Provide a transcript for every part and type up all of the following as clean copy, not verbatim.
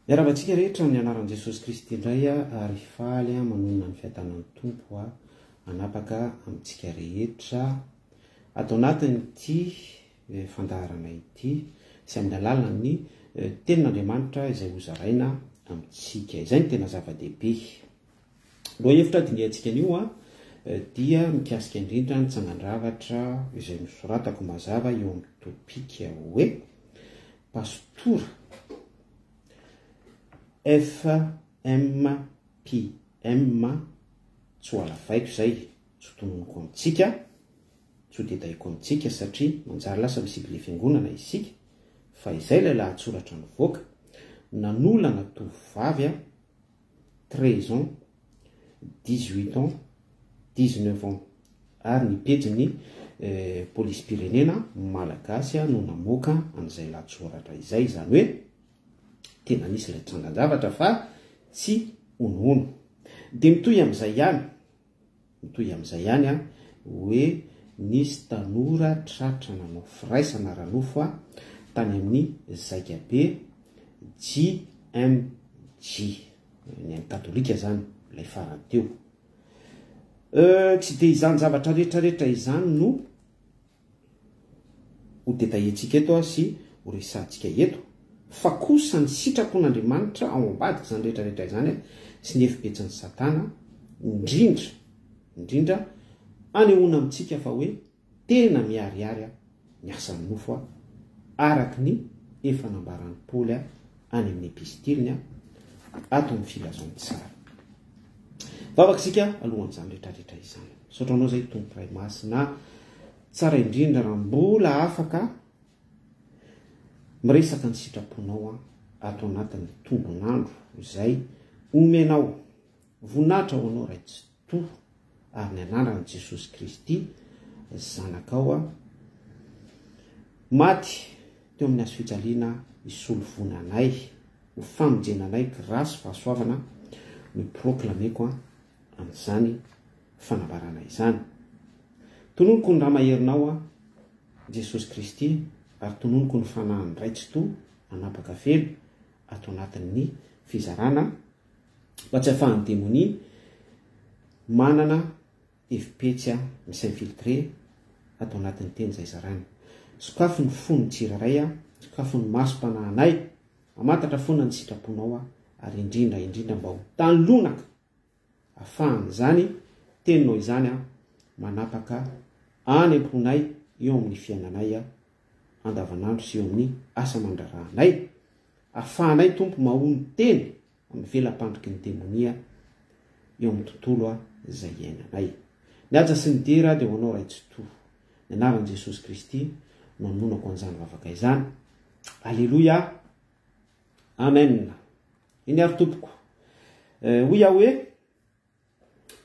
Miarahaba antsika rehetra amin'ny anaran'i Jesosy Kristy indray ary faly manonona ny fiadanan'ny Tompo hanapaka amintsika rehetra ato anatin'ity fandaharana ity sy amin'ny alalan'ny tenin'Andriamanitra izay hozaraina amintsika. Izay no tena zava-dehibe. Lohahevitra dinihantsika anio dia mikasika indrindra ny tsangan-dravatra izay nosoratako mazava eo amin'ny topika hoe Pastora FMPM tsy ho halavaiko izay, tsy ho tononiko amintsika, tsy ho dedahiko amintsika satria manjary lasa mi-cible fiangonana isika fa izay ilay lahatsoratra nivoaka, nanolana tovovavy aho 13 ans, 18 ans, 19 ans ary ny pejin'ny polisim-pirenena malagasy no namoaka an'izay lahatsoratra izay, izany hoe tena nisy ilay trangan-javatra fa tsy honohono. Dia mitohy amin'izay ihany. Mitohy amin'izay ihany an, hoe nisy tanora tratra nanao firaisana ara-nofo tany amin'ny zaikabe JMJ, ny an'ny katolika izany, ilay farany teo. Tsy dia izany zavatra rehetrarehetra izany no ho detaillentsika eto sy ho resahantsika eto, fa kosa ny sitrapon'Andriamanitra ao ambadik'izany rehetra rehetra izany sy ny hevi-betsin'i Satana, indrindra indrindra anehoana amintsika fa hoe tena miharihary ny asan'ny nofo araka ny efa nambaran'i Paoly any amin'ny epistiliny ato amin'ny filazantsara. Vavaka isika alohan'izany rehetra rehetra izany. Misaotra anao izay Tompo Ray Masina. Tsara indrindra raha mbola afaka miresaka ny sitraponao ato anatin'ny tombon'andro izay omenao. Voninahitra ho anao Ray Tsitoha ary ny anaran'i Jesosy Kristy Zanakao maty teo amin'ny hazofijaliana hisolo voina anay ho famonjena anay grâce fahasoavana no proclameko an'izany fanambarana izany. Tononiko ny ra maherinao aho, Jesosy Kristy, ary tononiko ny Fanahin'ny Ray Tsitoha hanapaka velo ato anatin'ny fizarana mba tsy ahafahan'ny demonia manana hevi-petsy mi-s'infiltrer ato anatin'ny teny izay zaraina. Sokafy ny fon'ny tsirairay, sokafy ny masom-panahinay, hamantatra foana ny sitraponao ary indrindra indrindra mba ho tany lonaka Afahan'izany teninao izany manapaka any am-ponay eo amin'ny fiainanay andavanandro sy eo amin'ny asa aman-draharahanay. Afahanay Tompo mahono teny amin'ny vela-pandriky ny demonia eo amin'ny tontolo izay iainanay. Ny haja sy ny dera dia ho Anao Ray Tsitoha. Ny anaran'i Jesosy Kristy no anononako an'izany vavaka izany. Aleloia! Amen. Eny ary tompoko. Hoy aho hoe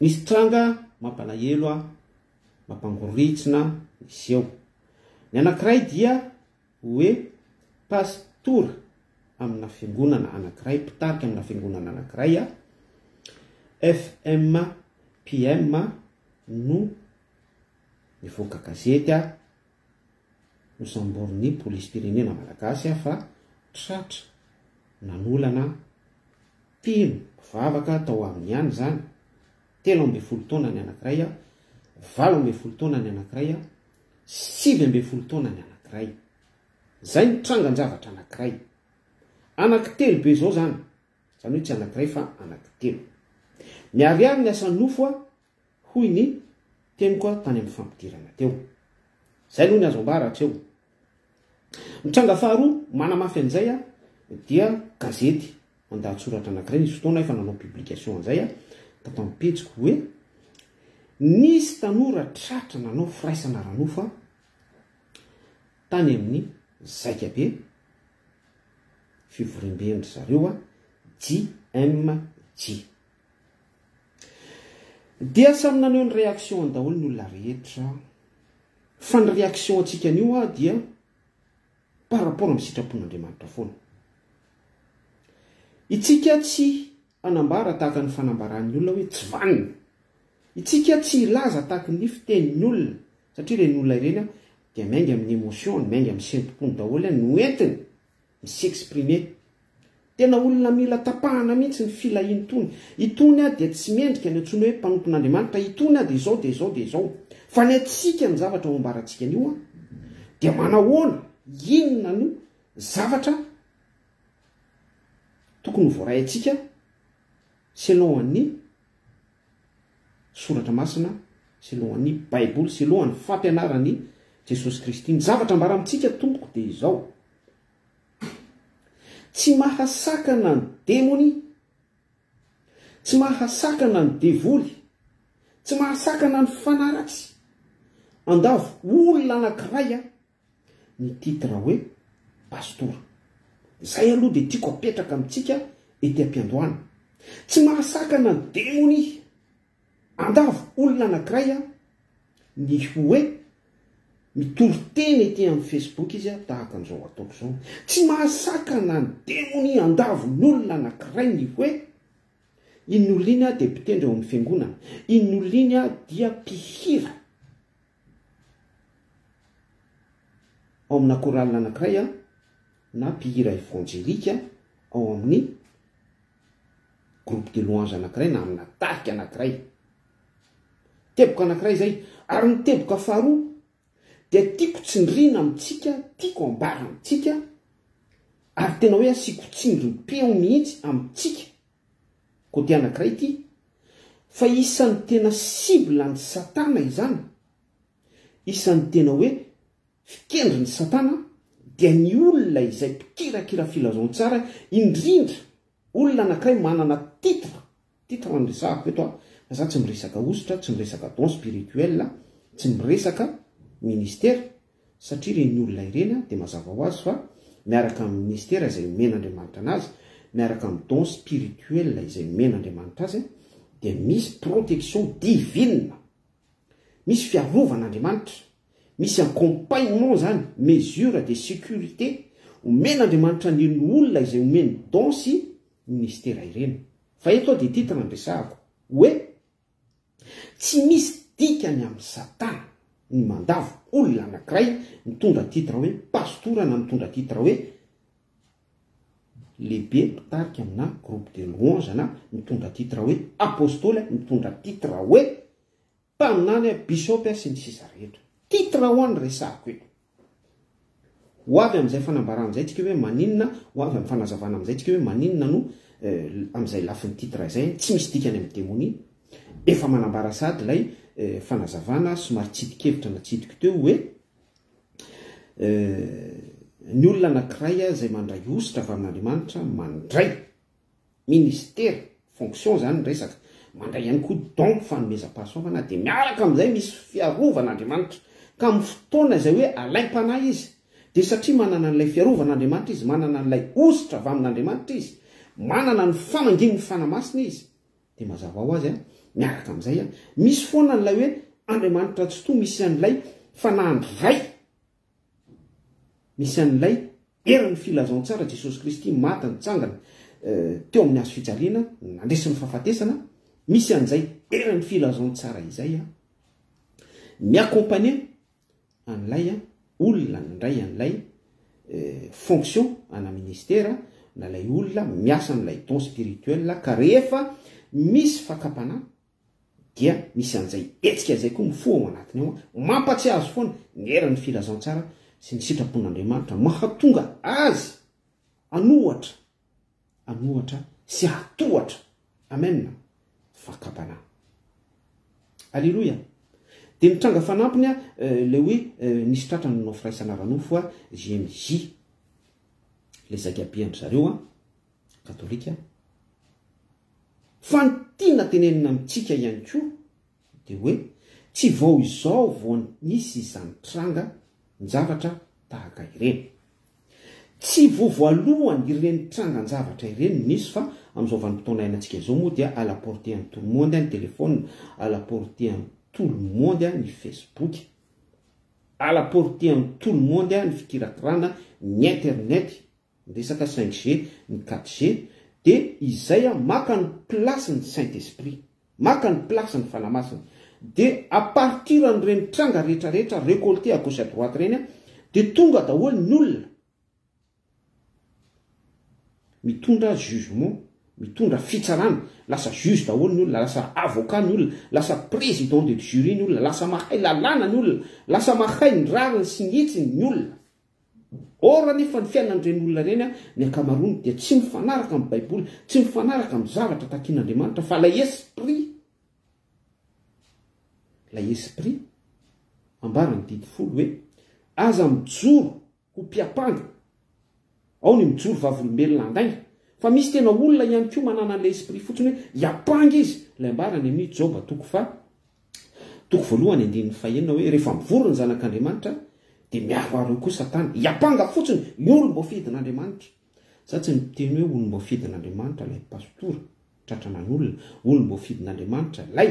nisy tranga mampalahelo aho, mampangoritsina niseho. Ny anankiray dia hoe pastora amina fiangonana anankiray, mpitarika amina fiangonana anankiray, FMPM no nivoaka gazety Nosamborin'ny polisim-pirenena malagasy fa tratra nanolana mpino mpivavaka tao aminy ihany izany, 13 taona ny anankiray, 18 taona ny anankiray, 19 taona ny anankiray. Izay ny trangan-javatra anankiray. Anankitelo be izao izany, izany hoe tsy anankiray fa anankitelo. Miharihary ny asan'ny nofo Hoy ny teniko tany amin'ny fampidirana teo. Izay aloha ny azo ambara hatreo. Ny tranga faharoa manamafy an'izay dia gazety an-dahatsoratra anankiray, nisy fotoana aho efa nanao publication an'izay tato amin'ny pejiko hoe nisy tanora tratra nanao firaisana ara-nofo tany amin'ny zaikabe fivoriamben-dry zareo JMJ. Dia samy naneho ny réaction-ny daholo ny olona rehetra. Fa ny réaction antsika anio hoa dia par rapport amin'ny sitrapon'Andriamanitra foana. Itsika tsy hanambara tahaka ny fanambaran'ny olona hoe tsy vanona. Itsika tsy hilaza tahaka ny fitenin'ny olona satria ireny olona ireny dia miainga amin'ny émotion-ny, miainga amin'ny sento-pony daholo no entiny mi-s'exprimer. Tena olona mila tapahana mihitsy ny filahian'itony. Itony a dia tsy mendrika ny antsoina hoe mpanompon'Andriamanitra, itony a dia izao dia izao dia izao. Fa ny antsika ny zavatra ho ambarantsika anio a dia manahoana, inona no zavatra tokony ho voaray antsika selon an'ny Soratra Masina, selon an'ny Baiboly, selon an'ny fampianaran'i Jesosy Kristy. Ny zavatra ambara amintsika tompoko dia izao. Tsy mahasakana ny demony, tsy mahasakana ny devoly, tsy mahasakana ny fanahy ratsy. Andavo olona anankiray a, ny titre hoe pastora. Izay aloha dia tiako apetraka amintsika ety am-piandohana. Tsy mahasakana ny demony Andavo olona anakiray a, ny hoe mitory teny ety amin'ny facebook izy a, tahaka an'izao ataoko izao. Tsy mahasakana ny demony handavo ny olona anakiray ny hoe iny olona iny a dia mpitendry ao amin'ny fiangonana, iny olona iny a dia mpihira ao amina chorale anakiray a, na mpihira evanjelika ao amin'ny groupe de louange anankiray na amina tarika anankiray. Teboka anankiray izay. Ary ny teboka faharoa dia tiako tsindriana amintsika, tiako ambara amintsika, ary tena hoe asiako tsindrim-peo mihitsy amintsika, côté anankiray ity, fa isan'ny tena cible an'i Satana izany, isan'ny tena hoe Fikendrin'i Satana dia ny olona izay mpikirakira filazantsara, indrindra olona anankiray manana titre, titre no resahako eto a, fa za tsy miresaka hosotra, tsy miresaka don spirituel, tsy miresaka ministera, satria ireny olona ireny dia mazava ho azy fa miaraka amin'ny ministera izay omen'Andriamanitra anazy, miaraka amin'ny don spirituel izay omen'Andriamanitra azy dia misy protection divine. Misy fiarovan'Andriamanitra, misy accompagnement zany, mesure de sécurité omen'Andriamanitra an'ireny olona izay omeny don sy ministera ireny. Fa eto aho dia titre no resahako, hoe tsy misy dikany amin'i Satana ny mandavo olona anankiray mitondra titre hoe pastora na mitondra titre hoe lehibe mpitarika amina groupe de louange na mitondra titre hoe apostoly, mitondra titre hoe Mpaminany a, bishop a, sy ny sisa rehetra. Titre ho an resahako eto. Ho avy amin'izay fanambarana izay tsika hoe maninona, ho avy amin'ny fanazavana amin'izay tsika hoe maninona no amin'izay lafiny titre izay, tsy misy dikany amin'ny demonia. Efa manambara sahady ilay fanazavana somary tsidin-kevitra natsidiko teo hoe ny olona anankiray izay mandray hosotra avy amin'Andriamanitra mandray ministera, fonction zany ny resaka, mandray ihany koa don fanomezam-pahasoavana dia miaraka amin'izay misy fiarovan'Andriamanitra ka amin'ny fotoana izay hoe alaim-panahy izy dia satria manana an'ilay fiarovan'Andriamanitra izy, manana an'ilay hosotra avy amin'Andriamanitra izy, manana ny famangian'ny Fanahy Masina izy dia mazava ho azy miaraka amin'izay misy foana an'ilay hoe Andriamanitra Tsitoha misy an'ilay Fanahin'ny Ray Misy an'ilay herin'ny filazantsara Jesosy Kristy maty nitsangana teo amin'ny hazo fijaliana nandresy ny fahafatesana, misy an'izay herin'ny filazantsara izay mi-accompagner an'ilay olona nandray an'ilay fonction ana ministera na ilay olona miasa amin'ilay don spirituel ka rehefa misy fakam-panahy dia misy an'izay hetsika izay koa mifoha ao anatiny ao, mampatsiahy azy foana ny eran'ny filazantsara sy ny sitrapon'Andriamanitra mahatonga azy hanohatra, hanohatra sy hahatohatra. Amen. Fakam-panahy. Aleloia. Dia ny tranga fanampiny ilay hoe nisy tratra nanao firaisana ara-nofo JMJ, ilay zaikabe an-dry zareo katolika. Fa ny tiana tenenina amintsika ihany koa dia hoe tsy vao izao vao nisy izany tranga njavatra tahaka ireny. Tsy vao voalohany ireny trangan-javatra ireny no nisy fa amin'izao vanim-potoana iainantsika izao moa dia à la portée an'i tout le monde ny téléphone, à la portée an'i tout le monde ny facebook, à la portée an'i tout le monde ny fikirakirana ny internet, Ny resaka cinq G, ny quatre G dia izay an maka ny place ny Saint Esprit, maka ny place ny Fanahy Masina. Dia à partir an'ireny tranga rehetra rehetra recolté à gauche à droite ireny an, dia tonga daholo ny olona. Mitondra jugement, mitondra fitsarana, lasa juge daholo ny olona, lasa avocat ny olona, lasa président de jury ny olona, lasa mahay lalàna ny olona, lasa mahay ny rariny sy ny hitsiny ny olona. Or anefa ny fiainan'ireny olona ireny, ny ankamaroany dia tsy mifanaraka amin'ny Baiboly, tsy mifanaraka amin'ny zavatra takian'Andriamanitra fa ilay esprit, ilay esprit ambaran'ny didy folo hoe aza mijoro ho mpiampanga, ao ny mijoro vavolombelona handainga, fa misy tena olona ihany koa manana an'ilay esprit fotsiny hoe hiampanga izy, ilay ambarany amin'ny Joba toko faha toko voalohany andininy fahenina hoe rehefa mivory ny zanak'Andriamanitra dia miaroaro eo koa Satana, hiampanga fotsiny ny olom-boafidin'Andriamanitra. Za tsy miteny hoe olom-boafidin'Andriamanitra ilay pastora tratra nanolona, olom-boafidin'Andriamanitra ilay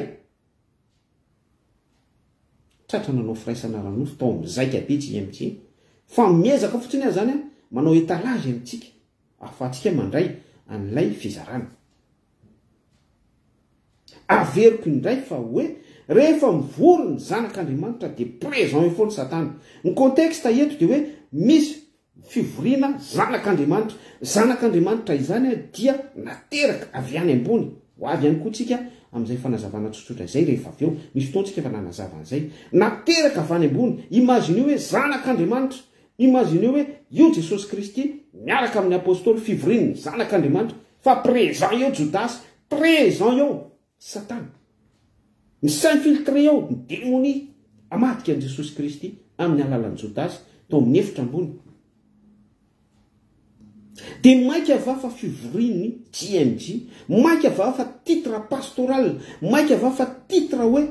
Tratra nanao firaisana ara-nofo tao amin'ny zaika be JMJ. Fa miezaka fotsiny aho izany manao étalage amintsika ahafahantsika mandray an'ilay fizarana. Averiko indray fa hoe rehefa mivory ny zanak'Andriamanitra dia présent eo foana Satana. Ny contexte eto dia hoe misy Fivoriana zanak'Andriamanitra. Zanak'Andriamanitra izany dia nateraka avy any ambony. Ho avy ihany koa tsika amin'izay fanazavana tsotsotra izay rehefa avy eo. Misy fotoana tsika efa nanazava an'izay. Nateraka avy any ambony. Imagineo hoe zanak'Andriamanitra. Imagineo hoe io Jesosy Kristy miaraka amin'ny Apostoly fivorian'ny zanak'Andriamanitra. Fa présent eo Jodasy, présent eo Satana. Mi-s'infiltrer ao ny demonia hamadika an'i Jesosy Kristy amin'ny alalan'i Jodasy tao amin'ny efitra ambony. Dia mainka va fa fivorian'ny JMJ, mainka va fa titre pastoral, mainka va fa titre hoe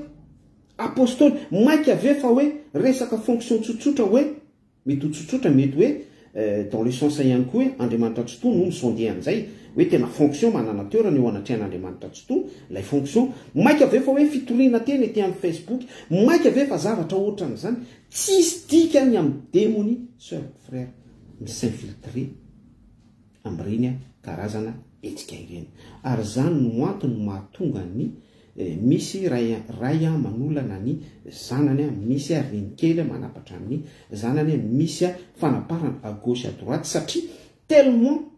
apostoly, mainka ve fa hoe resaka fonction tsotsotra hoe Mety ho tsotsotra, mety hoe dans le sens ihany koa hoe Andriamanitra Tsitoha no mi-sonder an'izay, hoe tena fonction manana toerana eo anatrehan'Andriamanitra Tsitoha ilay fonction. Maika ve fa hoe fitoriana teny ety amin'ny Facebook? Maika ve fa zavatra ohatran'izany? Tsisy dikany amin'ny demony soeur, frère, mi-s'infiltrer amin'ireny karazana hetsika ireny. Ary izany no antony mahatonga ny Misy ray ray manolana ny zanany, misy renikely manapatra ny zanany, misy fanaparana à gauche à droite satria tellement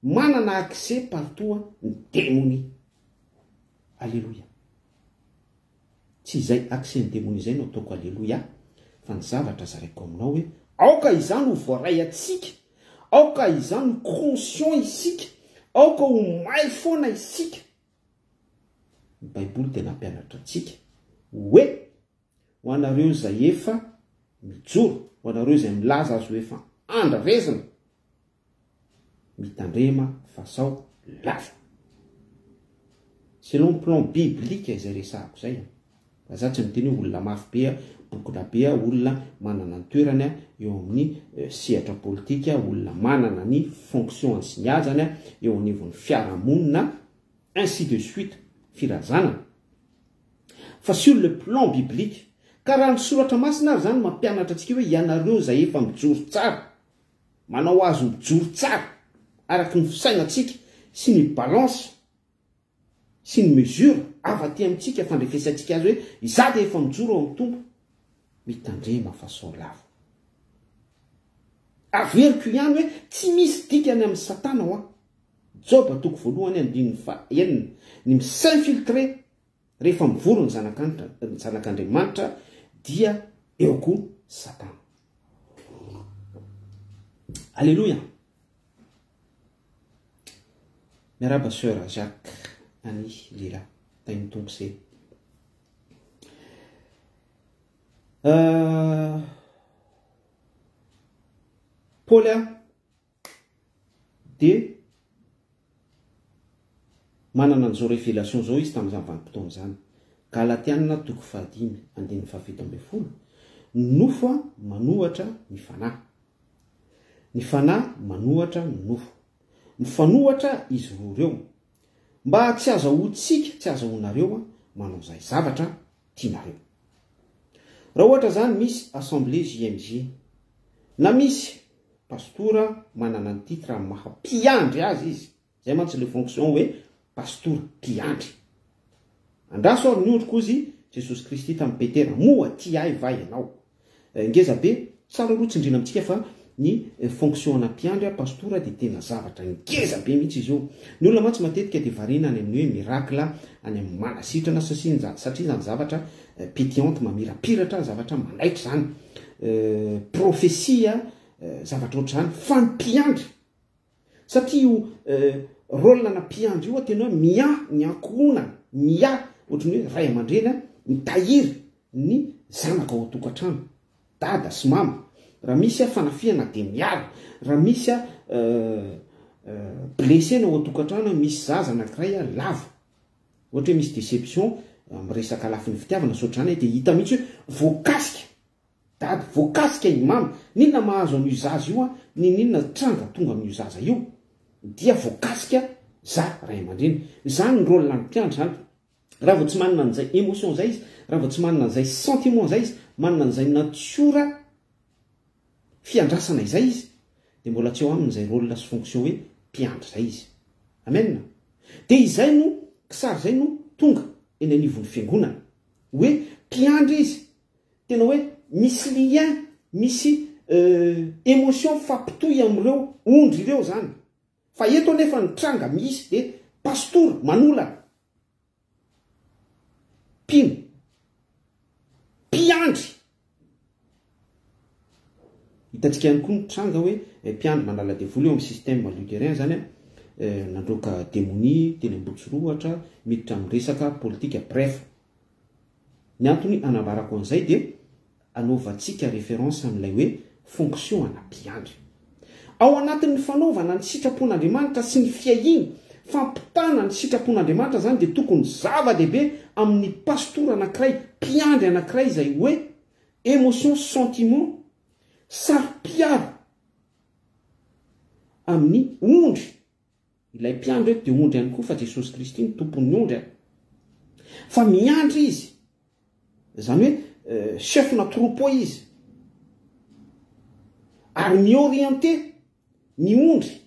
manana accès partout ny demonia. Aleloia. Tsy izay accès ny demonia izay no ataoko aleloia fa ny zavatra zaraiko aminao hoe aoka izany ho voaray antsika, aoka izany ho conscient isika, aoka ho mailo foana isika. Ny Baiboly dia nampianatra antsika hoe, Ho anareo izay efa mijoro, ho anareo izay milaza azy ho efa andrarezina, mitandrema fa sao lavo. Selon plan biblique izay resahako izay. Fa za tsy miteny hoe olona mafy be, bokona be, olona manana ny toerany eo amin'ny sehatra politika, olona manana ny fonction-ny sy ny hajany eo anivon'ny fiarahamonina, ainsi de suite, firazanana. Fa sur le plan biblique, ka raha ny soratra masina ary zany mampianatra antsika hoe ianareo izay efa mijoro tsara, manao azy mijoro tsara araky ny fisainantsika sy ny balance sy ny mesure avy aty amintsika fandrefesantsika azy hoe izaho dia efa mijoro ao amin'ny Tompo, mitandrema fa sao lavo. Averiko ihany hoe tsy misy dikany amin'i Satana hoa. Joba toko voalohany andininy faha enina, ny mi-s'infiltrer rehefa mivory ny zanak'Andriamanitra dia eo koa Satana. Aleloia! Miarahaba Soeur Jacques Annie Lila, tahin'ny Tompo se. Paoly a dia manana an'izao révélation izao izy tamin'izany vanim-potoana izany. Galatiana toko fahadimy andininy faha-17, Ny nofo manohatra ny fanahy. Ny fanahy manohatra ny nofo. Mifanohatra izy roa ireo. Mba tsy hazahoantsika, tsy hazahoanareo manao izay zavatra tianareo. Raha ohatra izany misy assemblée JMJ, na misy pastora manana ny titre amin'ny maha mpiandry azy izy, izay mantsy le fonction hoe pastora, mpiandry. Andraso ary ny ondriko hozy Jesosy Kristy tamin'i Petera, moa tia ahy va ianao? Ngeza be, tsara aloha tsindriana amintsika fa Ny fonction ana mpiandry a pastora dia tena zavatra ngeza be mihitsy izy io. Ny olona mantsy matetika dia variana any amin'ny hoe miracle, any amin'ny manasitrana satria izany zavatra pétillante, mamirapiratra, zavatra manaitra izany. Prophetie, zavatra ohatr'izany. Fa ny mpiandry, satria io rôle ana mpiandry io tena hoe miahy ny ankohonana, miahy ohatran'ny hoe ray aman-dreny mitahiry ny zanaka ao an-tokantrano. Dada sy mama, raha misy a fanafihana dia miala, raha misy a blessé-na ao an-tokantrano, misy zaza anankiray a lavo, ohatra hoe misy déception amin'ny resaka lafiny fitiavana sy ohatr'izany dia hita mihitsy hoe voakasika dada, voakasika i mama, n'inona mahazo an'io zaza io a, n'inon'inona tranga tonga amin'io zaza io dia voakasika za ray aman-dreny. Izany ny rôle-n'ny mpiandry izany. Raha vao tsy manana an'izay émotion izay izy, raha vao tsy manana an'izay sentiment izay izy, manana an'izay natiora fiandrasana izay izy, dia mbola tsy eo aminy izay rôle sy fonction hoe mpiandry izay izy. Amen. Dia izay no kisary izay no tonga eny anivon'ny fiangonana. Hoe mpiandry izy, tena hoe misy lien, misy émotion mifampitohy amin'ireo ondry ireo izany. Fa eto anefa ny tranga misy dia pastora manolana mpino, mpiandry. Hitantsika ihany koa ny tranga hoe mpiandry manala devoly eo amin'ny système luthérien zany an, nandroaka demonia teny Ambohitsorohitra, miditra amin'ny resaka politika, bref. Ny antony anambarako an'izay dia anaovantsika référence amin'ilay hoe fonction ana mpiandry. Ao anatin'ny fanaovana ny sitrapon'Andriamanitra sy ny fiahiana, fampitana ny sitrapon'Andriamanitra izany dia tokony zava-dehibe amin'ny pastora anankiray, mpiandry anankiray izay hoe émotion, sentiment, saro-piaro amin'ny ondry. Ilay mpiandry eto dia ondry ihany koa fa Jesosy Kristy no tompon'ny ondry a. Fa miandry izy. Izany hoe chef na troupeau izy. Ary mi-orienter ny ondry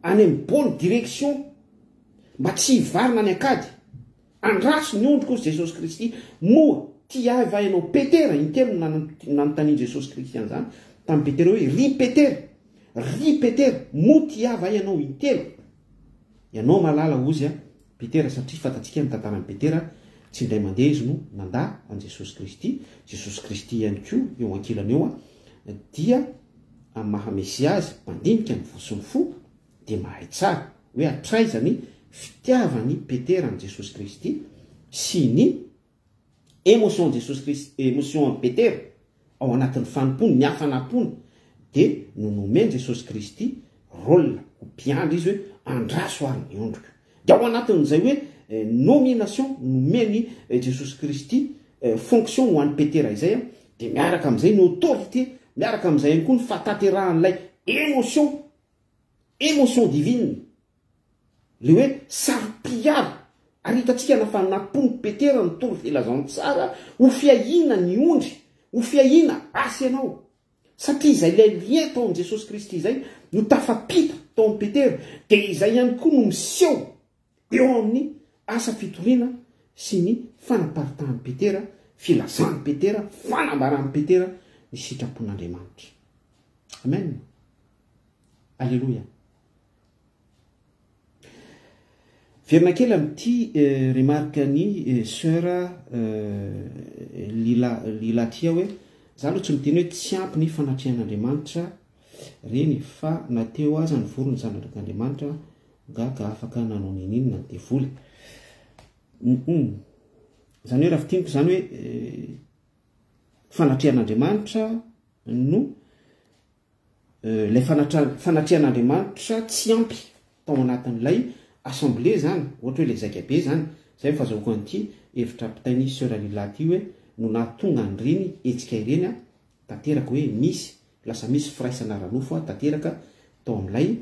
any amin'ny bonne direction mba tsy hivarina any an-kady. Andraso ny ondriko hozy Jesosy Kristy. Moa tia ahy va ianao Petera? Intelo no nanontanian'i Jesosy Kristy an'izany tamin'i Petera hoe ry Petera. Ry Petera, moa tia va ianao intelo? Ianao mahalala, hozy a, Petera, satria fantatsika ny tantaran'i Petera, tsy indray mandeha izy no nandà an'i Jesosy Kristy, Jesosy Kristy ihany koa eo ankilany eo a, dia amin'ny maha Mesia Azy, mpandinika ny voa sy ny fo, dia mahay tsara hoe hatraiza ny fitiavan'i Petera an'i Jesosy Kristy sy ny Emotion Jesosy Kristy, emotion an'i Petera ao anatin'ny fanompoany, ny hafanam-pony dia no nomen'i Jesosy Kristy rôle ho mpiandry izy hoe andraso ary ny ondriko. Dia ao anatin'izay hoe nomination nomen'i Jesosy Kristy fonction ho an'i Petera izay dia miaraka amin'izay ny autorité, miaraka amin'izay ihany koa ny fahatanterahan'ilay emotion, emotion divine. Le hoe saro-piaro. Ary hitantsika na fa nampoin'i Petera nitory filazantsara ho fiahiana ny ondry, ho fiahiana asa ianao. Satria izay ilay lien tao amin'i Jesosy Kristy izay no tafapita tao amin'i Petera, dia izay ihany koa no miseho eo amin'ny asa fitoriana sy ny fanaparitahan'i Petera, filazan'i Petera, fanambaran'i Petera ny sitrapon'Andriamanitra. Amen. Aleloia. Verina kely amin'ity remarque ny soeur Lila Lila ty aho hoe, za aloha tsy miteny hoe tsy ampy ny fanatrehan'Andriamanitra reny fa na teo aza ny vory ny zanak'Andriamanitra gaga afaka nanao niniana ny devoly. Hum. Zany hoe raha fintiniko zany hoe fanatrehan'Andriamanitra no Ilay fanatrehan'Andriamanitra tsy ampy tao anatin'ilay assemblée izany, ohatra hoe ilay zaikabe izany, izay no fahazahoako an'ity hevitra ampitain'i Soeur Lila ity hoe no nahatonga an'ireny hetsika ireny tanteraka hoe misy, lasa misy firaisana ara-nofo tanteraka tao amin'ilay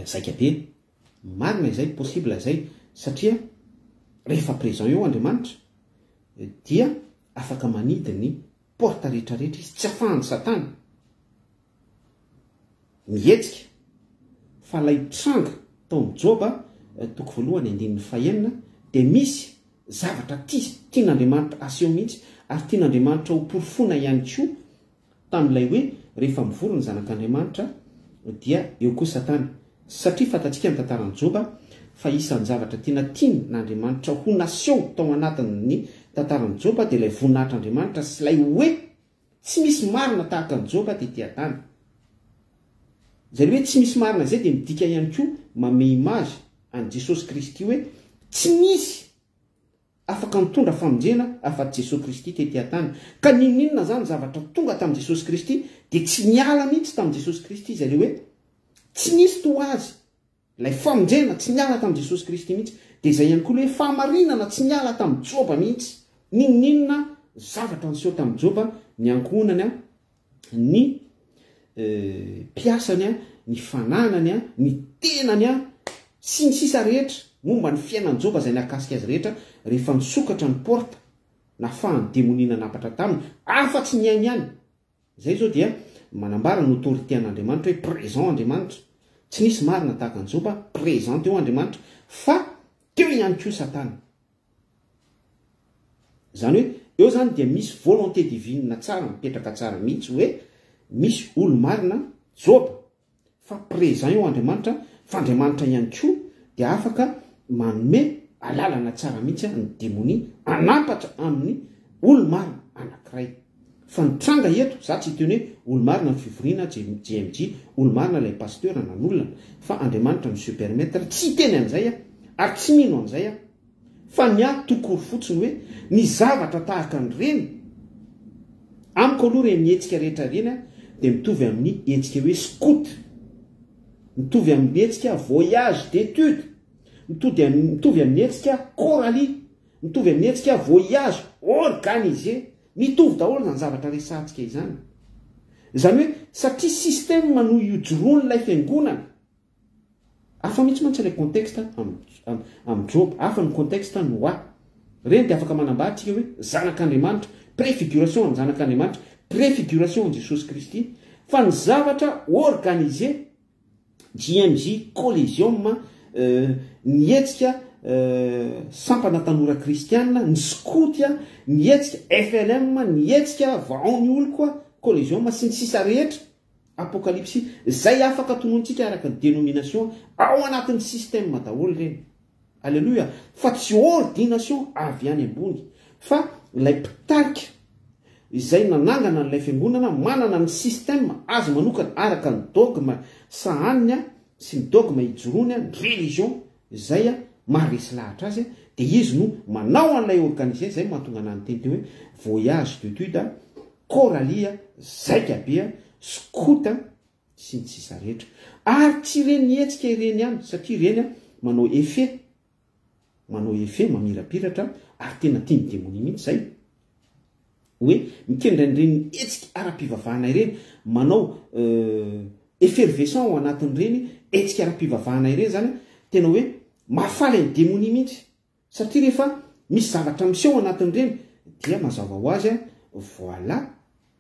zaikabe. Marina izay, possible izay, satria rehefa présent eo Andriamanitra dia afaka manidy ny porte rehetra rehetra izy, tsy afahan'i satana mihetsika fa ilay tranga tao amin'i Joba toko voalohany andininy fahenina dia misy zavatra tia tian'Andriamanitra aseho mihitsy ary tian'Andriamanitra ho porofoina ihany koa tamin'ilay hoe rehefa mivory ny zanak'Andriamanitra dia eo koa Satana. Satria fantatsika ny tantaran'i Joba fa isan'ny zavatra tena tian'Andriamanitra ho naseho tao anatin'ny tantaran'i Joba dia ilay voninahitr'Andriamanitra sy ilay hoe tsy misy marina tahaka an'i Joba tety an-tany. Izay hoe tsy misy marina izay dia midika ihany koa manome image an'i Jesosy Kristy hoe tsy misy afaka nitondra famonjena afa-tsy Jesosy Kristy tety an-tany. Ka n'inon'inona izany zavatra tonga tamin'i Jesosy Kristy dia tsy niala mihitsy tamin'i Jesosy Kristy izay ilay hoe tsy nisy toa azy. Ilay famonjena tsy niala tamin'i Jesosy Kristy mihitsy. Dia izay ihany koa ilay hoe fahamarinana tsy niala tamin'i Joba mihitsy. N'inon'inona zavatra niseho tamin'i Joba, ny ankohonany, ny mpiasany, ny fananany, ny tenany, sy ny sisa rehetra momba ny fiainan'i Joba izay nahakasika azy rehetra, rehefa nisokatra ny porte nafahan'ny demonia nanapatra taminy, afa-tsy ny ainy ihany. Izay izao dia manambara ny autorité an'Andriamanitra hoe présent Andriamanitra. Tsy nisy marina tahaka an'i Joba, présent teo Andriamanitra, fa teo ihany koa Satana. Izany hoe eo izany dia misy volonté divine tsara mipetraka tsara mihitsy hoe misy olo-marina, Joba, fa présent eo Andriamanitra, fa Andriamanitra ihany koa dia afaka manome alalana tsara mihitsy ny demonia hanampatra amin'ny olo-marina anankiray. Fa ny tranga eto, za tsy hiteny hoe olo-marina ny fivoriana JMJ, olo-marina ilay pasteur nanolona, fa Andriamanitra no se permettre tsy hiteny an'izay aho, ary tsy mino an'izay aho. Fa ny ahy tout court fotsiny hoe ny zavatra tahaka an'ireny, amiko aloha ireny hetsika rehetra ireny dia mitovy amin'ny hetsika hoe scout, mitovy amin'ny hetsika voyage d'étude, mitody mitovy amin'ny hetsika choralie, mitovy amin'ny hetsika voyage organisé, mitovy daholo izany zavatra resahantsika izany. Izany hoe satria système no iojoroan'ilay fiangonana, Hafa mihitsy mantsy ilay contexte amin'i Joba, hafa ny contexte Noa. Ireny dia afaka manambara tsika hoe zanak'Andriamanitra, préfiguration an'ny zanak'Andriamanitra, préfiguration an'i Jesosy Kristy. Fa ny zavatra organisé, JMJ, Coliseum, ny hetsika sampana tanora kristiana, ny skoty, ny hetsika FLM, ny hetsika vahao ny oloko, Coliseum sy ny sisa rehetra, Apokalypsy, izay afaka tonontsika araka ny dénomination ao anatin'ny système daholo ireny. Alléluia! Fa tsy ordination avy any ambony, fa ilay mpitarika izay nanangana an'ilay fiangonana manana ny système azy manokana araka ny dogme sahaniny sy ny dogme ijoroany, ny religion izay maharesy lahatra azy, dia izy no manao an'ilay organiser, izay no mahatonga anah niteny teo hoe voyage d'étude, Coralie, zaika be, scout sy ny sisa rehetra. Ary tsy ireny hetsika ireny ihany satria ireny manao effet, manao effet mamirapiratra ary tena tian'ny demonia mihitsy izay. Hoe mikendry an'ireny hetsika ara-pivavahana ireny, manao effervescent ao anatin'ireny hetsika ara-pivavahana ireny izany, tena hoe mahafaly an'ny demonia mihitsy. Satria rehefa misy zavatra miseho anatin'ireny dia mazava ho azy voilà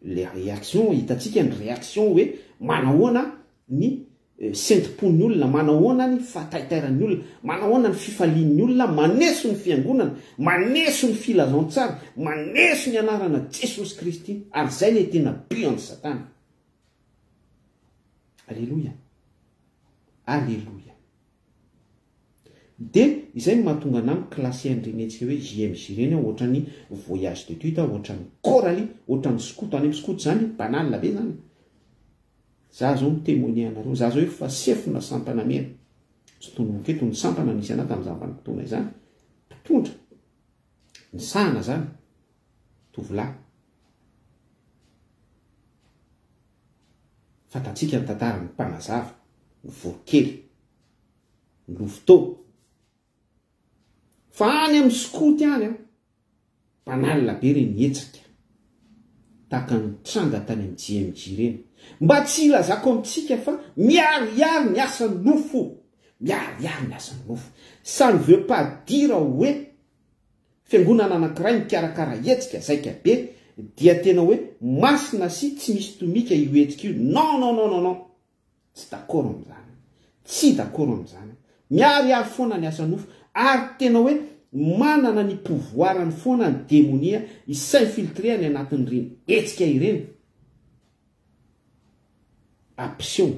les réactions, hitantsika ny réaction hoe manahoana ny sentim-pon'ny olona, manahoana ny fahataitairan'ny olona, manahoana ny fifalian'ny olona, maneso ny fiangonana, maneso ny filazantsara, maneso ny anarana Jesosy Kristy, ary izay ilay tena but an'i Satana. Aleloia. Aleloia. Dia izay no mahatonga anah mi-classer an'ireny hetsika hoe JMJ ireny aho ohatran'ny voyage d'étude, ohatran'ny chorale, ohatran'ny scout, any amin'ny scout izany banal be izany. Za zao mi-temoigner anareo, za zao efa sefona sampana mena, tsy tononiko eto ny sampana nisy anah tamin'izany vanim-potoana izany, mpitondra, nisahana zany, tovolahy. Fantatsika ny tantaran'ny mpanazava, ny voronkely. ny louveteau. Fa any amin'ny skoty any an, banal be ireny hetsika tahaka ny tranga tany amin'ny JMJ ireny. Mba tsy hilazako amintsika fa miharihary ny asan'ny nofo, miharihary ny asan'ny nofo. Ça ne veut pas dire hoe fiangonana anankiray mikarakara hetsika zaika be dia tena hoe masina sy tsy misy tomika io hetsika io. Non non non non non. Tsy d'accord amin'izany aho. Tsy d'accord amin'izany aho. Miharihary foana ny asa nofo ary tena hoe manana ny pouvoir-ny foana ny demonia hi-s'infiltrer any anatin'ireny hetsika ireny. hampiseho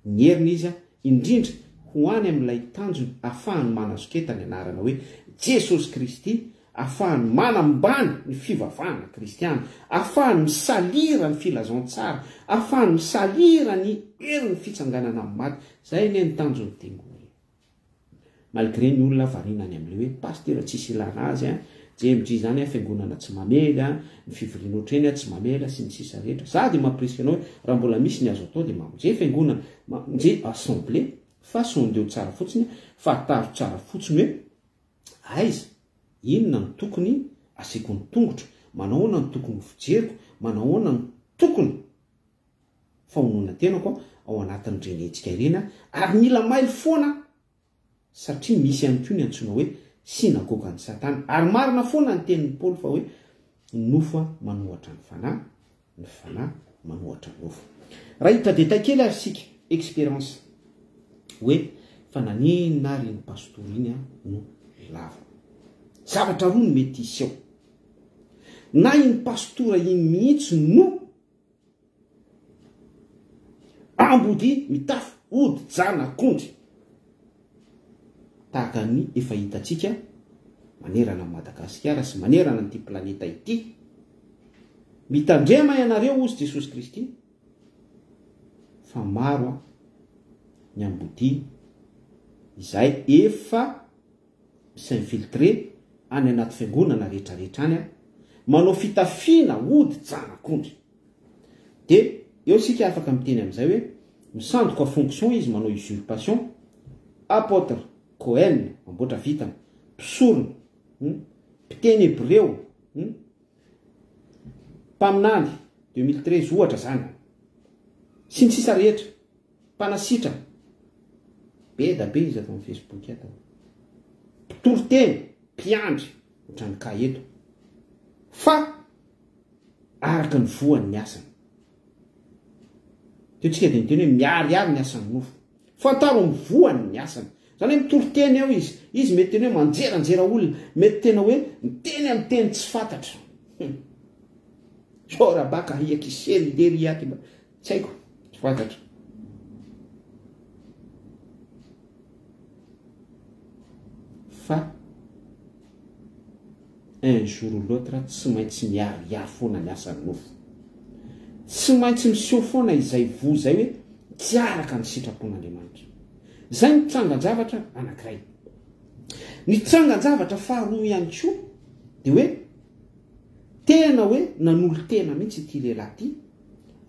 ny heriny izy indrindra ho any amin'ilay tanjony afahany manasoketa ny anarana hoe Jesosy Kristy, afahany manambany ny fivavahana kristiana, afahany misalira ny filazantsara, afahany misalira ny herin'ny fitsanganana amin'ny maty. Izay anie ny tanjon'ny demonia. Malgré ny olona variana any amin'ilay hoe pasitera tsisy ilana azy an, JMJ izany an fiangonana tsy mamely an, ny fivoriana ohatr'ireny an tsy mamela sy ny sisa rehetra. Za dia mampirisika anao hoe raha mbola misy ny azo atao dia mamonje fiangonana, mamonje assemblée fa sondeo tsara fotsiny, fantaro tsara fotsiny hoe aiza, inona no tokony asiako ny tongotro, manahoana no tokony ho fijeriko, manahoana no tokony fahononan-tenako ao anatin'ireny hetsika ireny aho ary mila mailo foana aho satria misy ihany koa ny antsoina hoe synagogan'i Satana ary marina foana ny tenin'i Paoly fa hoe ny nofo manohatra ny fanahy, ny fanahy manohatra ny nofo. Raha hiditra détail kely ary isika, expérience, hoe fa naninona ary iny pastora iny no lavo. Zavatra roa no mety hiseho. Na iny pastora iny mihitsy no Ambodia mitafy hodi-janak'ondry tahaka ny efa hitantsika manerana an'i Madagasikara sy manerana an'ity planeta ity. Mitandrema ianareo hozy Jesosy Kristy fa maro ny ambodia izay efa mi-s'infiltrer any anaty fiangonana rehetra rehetra any an, manao fitafiana hodi-janak'ondry. Dia eo isika afaka miteny amin'izay hoe misandoka fonction izy manao usurpation, apotre, Cohen, mamboatra vintana, mpisorona, mpiteny hebreo, mpaminany, 2013 ohatra izany, sy ny sisa rehetra. Mpanasitrana. Be da be izy ato amin'ny Facebook ato. Mpitory teny, mpiandry, ohatran'ny cas eto. Fa araka ny voany ny asany. Teo tsika dia niteny hoe miharihary ny asan'ny nofo. Fantaro amin'ny voany ny asany. Izany hoe mitory teny eo izy. Izy mety tena hoe manjeranjera olona. Mety tena hoe miteny amin'ny teny tsy fantatra. Chorabaka hiakisely lery hiaky. Tsy haiko, tsy fantatro. Fa un jour ou l'autre tsy maintsy miharihary foana ny asan'ny nofo. Tsy maintsy miseho foana izay voa izay hoe tsy araka ny sitrapon'Andriamanitra. Izay ny trangan-javatra anankiray. Ny trangan-javatra faharoa ihany koa dia hoe tena hoe nanolo-tena mihitsy ity lehilahy ity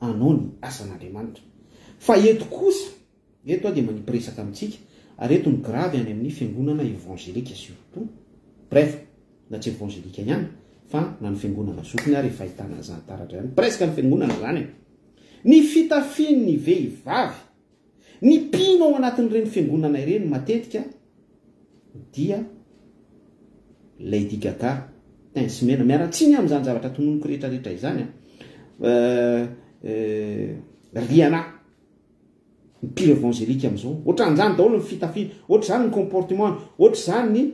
anao ny asan'Andriamanitra. Fa eto kosa, eto aho dia manipy resaka amintsika, ary eto ny grave any amin'ny fiangonana evangelika surtout, bref, na tsy evangelika ihany, fa na ny fiangonana zokiny ary efa ahitana an'izany taratra izany, presque ny fiangonana izany e! Ny fitafian'ny vehivavy Ny mpino ao anatin'ireny fiangonana ireny matetika dia Lady Gaga, teint sy mena. Miala tsiny aho amin'izany zavatra tononiko rehetra rehetra izany an. Rihanna, ny pire évangélique amin'izao. Ohatran'izany daholo ny fitafiany, ohatr'izany ny comportement-ny, ohatr'izany ny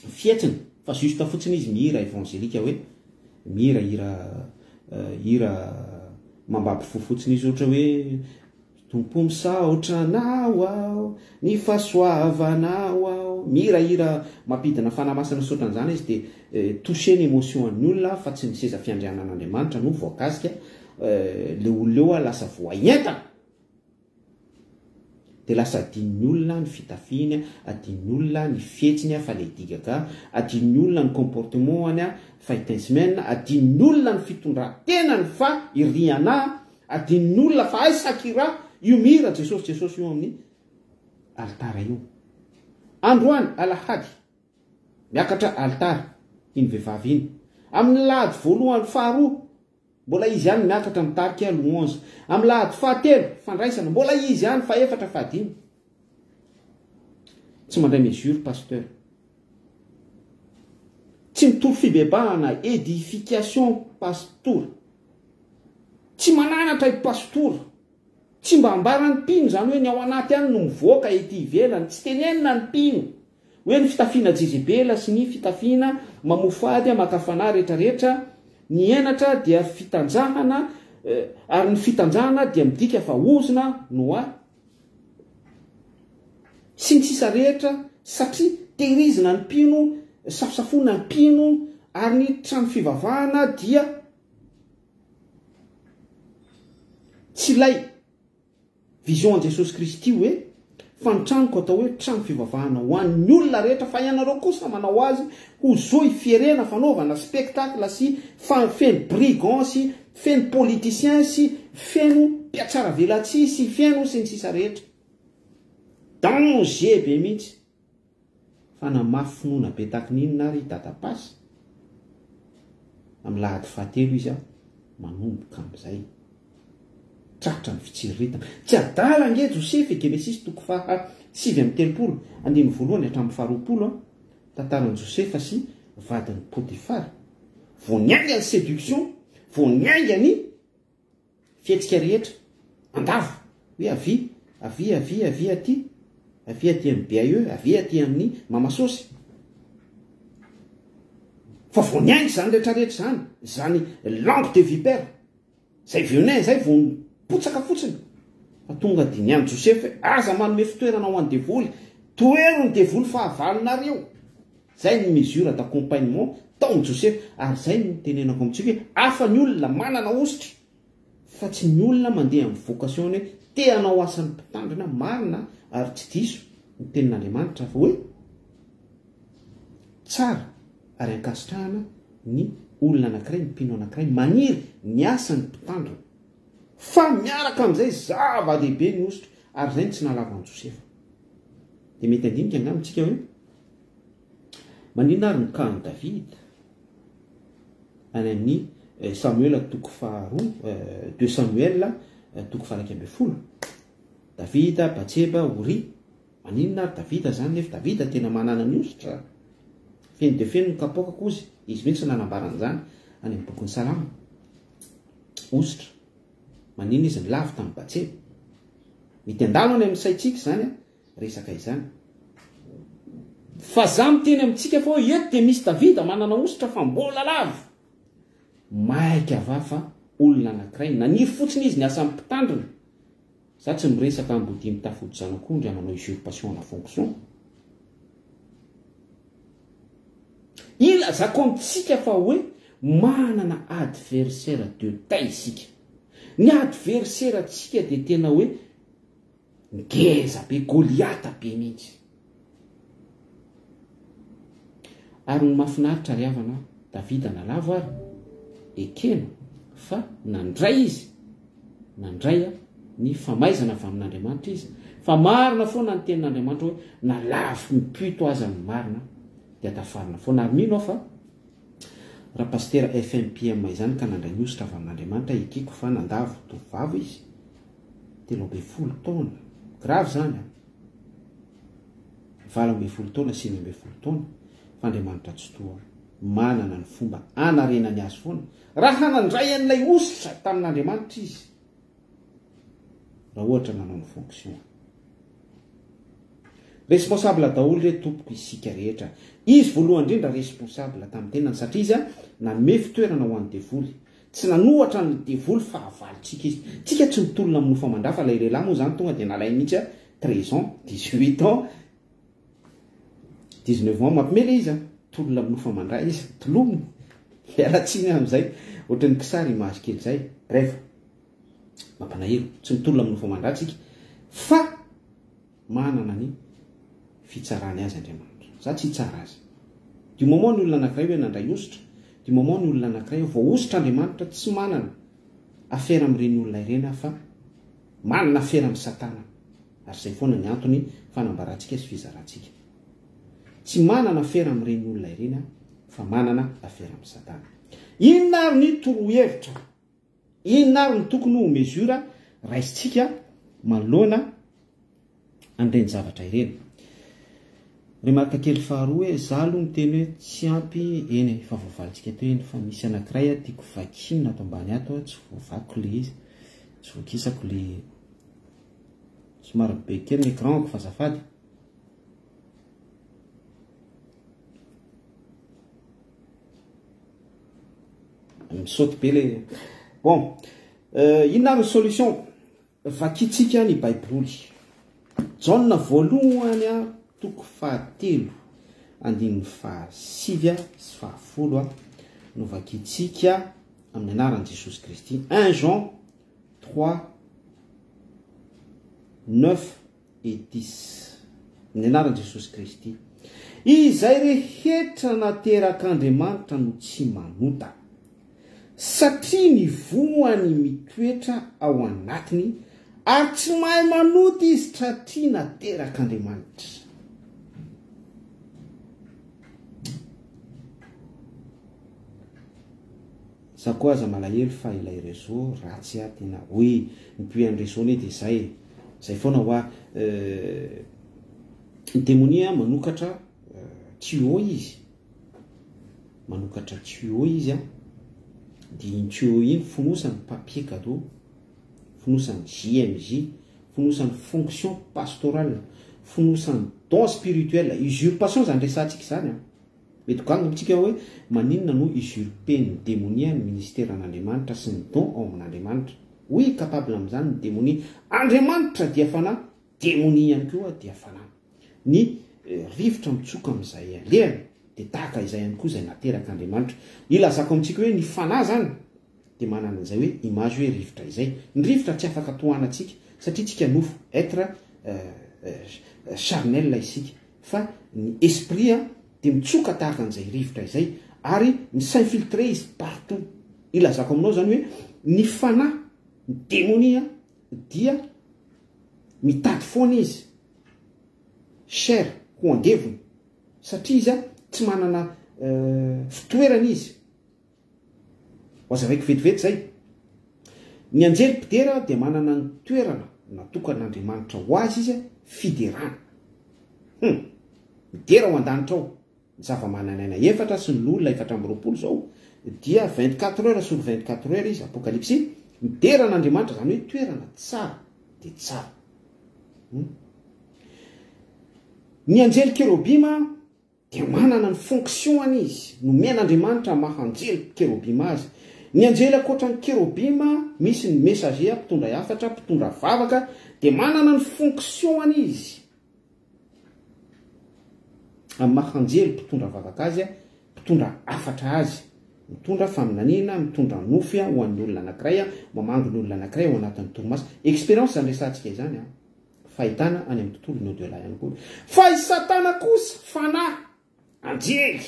fihetsiny. Fa juste fotsiny izy mihira évangélique hoe mihira hira hira mambabo fo fotsiny izy ohatra hoe Tompo misaotra anao aho, ny fahasoavanao aho. Mihira hira mampidina fanahy masina sy ohatran'izany izy dia toucher ny émotion an'ny olona fa tsy ny seza fiandrianan'Andriamanitra no voakasika, le olona eo lasa voaentana dia lasa adinon'ny olona ny fitafiany, adinon'ny olona ny fihetsiny fa Lady Gaga, adinon'ny olona ny comportement-ny fa i Tensmen, adinon'ny olona ny fitondran-tenany fa i Rihanna, Adinon'ny olona fa hay Shakira io mihira Jesosy Jesosy io amin'ny alitara io. Androany alahady miakatra alitara iny vehivavy iny. Amin'ny lahady voalohany faharoa mbola izy ihany miakatra mitarika louange. Amin'ny lahady fahatelo fandraisana mbola izy ihany fahefatra fahadimy. Tsy mandray mesure pasteur. Tsy mitory fibebahana edification pastora. Tsy mananatra i Pastora. Tsy mba ambaran'ny mpino izany hoe ny ao anaty ihany no mivoaka ety ivelany. Tsy tenenina ny mpino hoe ny fitafiana jezebela sy ny fitafiana mamofady maka fanahy retraretra, ny henatra dia fitanjahana. Ary ny fitanjahana dia midika fa ozona no ahy sy ny sisa rehetra satria tehirizina ny mpino, safosafoina ny mpino ary ny trano fivavahana dia tsy ilay Vision an'i Jesosy Kristy hoe, Fa ny tranoko atao hoe trano fivavahana ho an'ny olona rehetra fa ianareo kosa manao azy ho zohy fierena fanaovana spectacle sy feno brigands sy feno politiciens sy feno mpihatsaravelatsihy sy feno sy ny sisa rehetra. Danger be mihitsy. Fa namafy finoana be taky ny inona ary i Dada Pasy? Amin'ny lahady fahatelo izy manomboka amin'izay. Tratra ny fitsiriritana. Tsy adala ange Josefa e, Genesisy toko faha 39, andininy voalohany hatramin'ny faharoapolo an, tantaran'i Josefa sy vadin'i Potifara. Vao niainga ny séduction, vao niainga ny fihetsika rehetra, andavo, hoe avia, avia, avia, avia aty, avia aty amin'ny BAE, avia aty amin'ny Mama Sosy. Fa vao niainga izany rehetra rehetra izany, izany langue de vipère. Zay venin zay vao nipotsaka fotsiny fa tonga dia niandry Josefa hoe aza manome fitoerana ho an'ny devoly, tohero ny devoly fahavalonareo. Zay ny mesure d'accompagnement taon'i Josefa ary zay no tenenako amintsika hoe hafa ny olona manana hosotra fa tsy ny olona mandeha amin'ny vocation-ny hoe te hanao asan'ny mpitandrina marina ary tsy diso ny tenin'Andriamanitra fa hoe tsara ary ankasitrahana ny olona anankiray, ny mpino anankiray maniry ny asan'ny mpitandrina. Fa miaraka amin'izay zava-dehibe ny hosotra, ary izay no tsy nahalavo an'i Josefa. Dia mety handinika angamba isika hoe, maninona ary ny cas an'i Davida? Any amin'ny Samoela toko faharoa, deux Samuel toko faha-11. Davida, Batseba, Oria. Maninona ary Davida zany nefa Davida tena manana ny hosotra? Feno dia feno ny kapoakako ozy, izy mihitsy no nanambara an'izany any amin'ny bokin'ny Salamo. Hosotra. Maninona izy nilavo tamin'i Batseba? Mety handalo any amin'ny saintsika izany resaka izany. Fa za miteny amintsika fa hoe eto dia misy Davida manana hosotra fa mbola lavo. Maika va fa olona anankiray naniry fotsiny izy ny asan'ny mpitandrina. Za tsy miresaka ambodia mitafody zanak'ondry manao usurpation à la fonction. Ilazako amintsika fa hoe manana adversaire de taille isika. Ny adversaire tsika dia tena hoe ngeza be, Goliatha be mihitsy. Ary ny mahafinaritra ry havana, Davida nalavo ary, ekena fa nandray izy, nandray ny famaizana avy amin'Andriamanitra izy, fa marina foana ny tenin'Andriamanitra hoe na lavo mipito aza ny marina dia tafarina foana. Ary mino aho fa raha pasitera FMPM izany ka nandray ny hosotra avy amin'Andriamanitra, ekeko fa nandavo tovovavy izy, 13 taona, grave izany an! 18 taona, 19 taona, fa Andriamanitra Tsitoha manana ny fomba hanarenany azy foana, raha nandray an'ilay hosotra tamin'Andriamanitra izy, raha ohatra nanao ny fonction. Responsable daholo re tompoko isika rehetra. Izy voalohany indrindra responsable tamin'ny tenany satria izy nanome fitoerana ho an'ny devoly. Tsy nanohatra ny devoly fahavalontsika izy. Tsika tsy mitolona amin'ny nofo aman-drà fa ilay lehilahy moa izany tonga dia nalainy mihitsy 13 ans, 18 ans, 19 ans, mampime ilay izy a, tolona amin'ny nofo aman-drà izy, tolominy. Miala tsiny amin'izay, ohatran'ny kisary image kely izay. Bref, mampalahelo, tsy mitolona amin'ny nofo aman-drà tsika fa manana ny fitsarany azy Andriamanitra. Za tsy hitsara azy. Du moment ny olona anankiray hoe nandray hosotra, du moment ny olona anankiray hoe voahosotra Andriamanitra, tsy manana afera amin'ireny olona ireny aho fa manana afera amin'i Satana. Ary izay foana ny antony fanambarantsika sy fizarantsika. Tsy manana afera amin'ireny olona ireny aho fa manana afera amin'i Satana. Inona ary ny torohevitra? Inona ary no tokony ho mesure raisintsika manoloana an'ireny zavatra ireny? Remarque kely faharoa hoe za aloha miteny hoe tsy ampy, eny e, efa voavalintsika teo iny fa misy anankiray tiako vakiana ato ambany ato, tsy voavakiko le izy, tsy voakisako le, somary be kely ny écran-ko fa azafady. Misaoty be le bon. Inona ary ny solution? Vakintsika ny Baiboly. Jaona voalohany toko fahatelo andininy fahasivy sy fahafolo no vakintsika amin'ny anaran'i Jesosy Kristy. 1 Jean 3, 9 et 10. Amin'ny anaran'i Jesosy Kristy. Izay rehetra naterak'Andriamanitra no tsy manota. Satria ny voany mitoetra ao anatiny ary tsy mahay manota izy tratria naterak'Andriamanitra. Za koa aza malahelo fa ilay réseau ratsy a tena oui ny but an'ny réseau anie de zay e zay foana hoa euh ny demonia manokatra tuyau izy manokatra tuyau izy a de iny tuyau iny fonosany papier cadeau fonosany JMJ fonosany fonction pastorale fonosany don spirituel usurpation zany resahantsika zany a Mety gaga amintsika hoe maninona no usurper-n'ny demonia ny ministeran'Andriamanitra sy ny don ao amin'Andriamanitra. Oui, capable amin'izany ny demonia. Andriamanitra dia fanahy, demonia ihany koa dia fanahy. Ny rivotra mitsoka amin'izay alehany dia tahaka izay ihany koa izay naterak'Andriamanitra. Ilazako amintsika hoe ny fanahy izany dia manana an'izay hoe image hoe rivotra izay. Ny rivotra tsy afaka tohanantsika satria tsika nofo, être charnel isika. Fa ny esprit an dia mitsoka tahaka an'izay rivotra izay ary mi-s'infiltrer izy partout. Ilazako aminao izany hoe ny fanahy, ny demonia dia mitady foana izy chair ho andevony satria izy an tsy manana fitoerana izy. Ho azavaiko vetivety izay. Ny anjely mpidera dia manana ny toerana natokan'Andriamanitra ho azy izy, fiderana. Hum! Midera ao an-danitra ao. Ny zava-manan'aina efatra sy ny loholona 24 izao dia 24 heures sur 24 heures izy, Apokalypsy, midera an'Andriamanitra, izany hoe toerana tsara dia tsara. Hum! Ny anjely kerobima Dia manana ny fonction-ny izy, nomen'Andriamanitra maha anjely kerobima azy. Ny anjely ankoatra ny kerobima, misy ny messager, mpitondra hafatra, mpitondra vavaka, dia manana ny fonction-ny izy. Amin'ny maha anjely mpitondra vavaka azy, mpitondra hafatra azy, mitondra faminaniana, mitondra nofy ho an'ny olona anankiray, mamangy ny olona anankiray ao anatin'ny torimaso. Expérience izany resahantsika izany an. Fahitana any amin'ny tontolon'ny au delà ihany koa. Fa i Satana kosa, fanahy, anjely,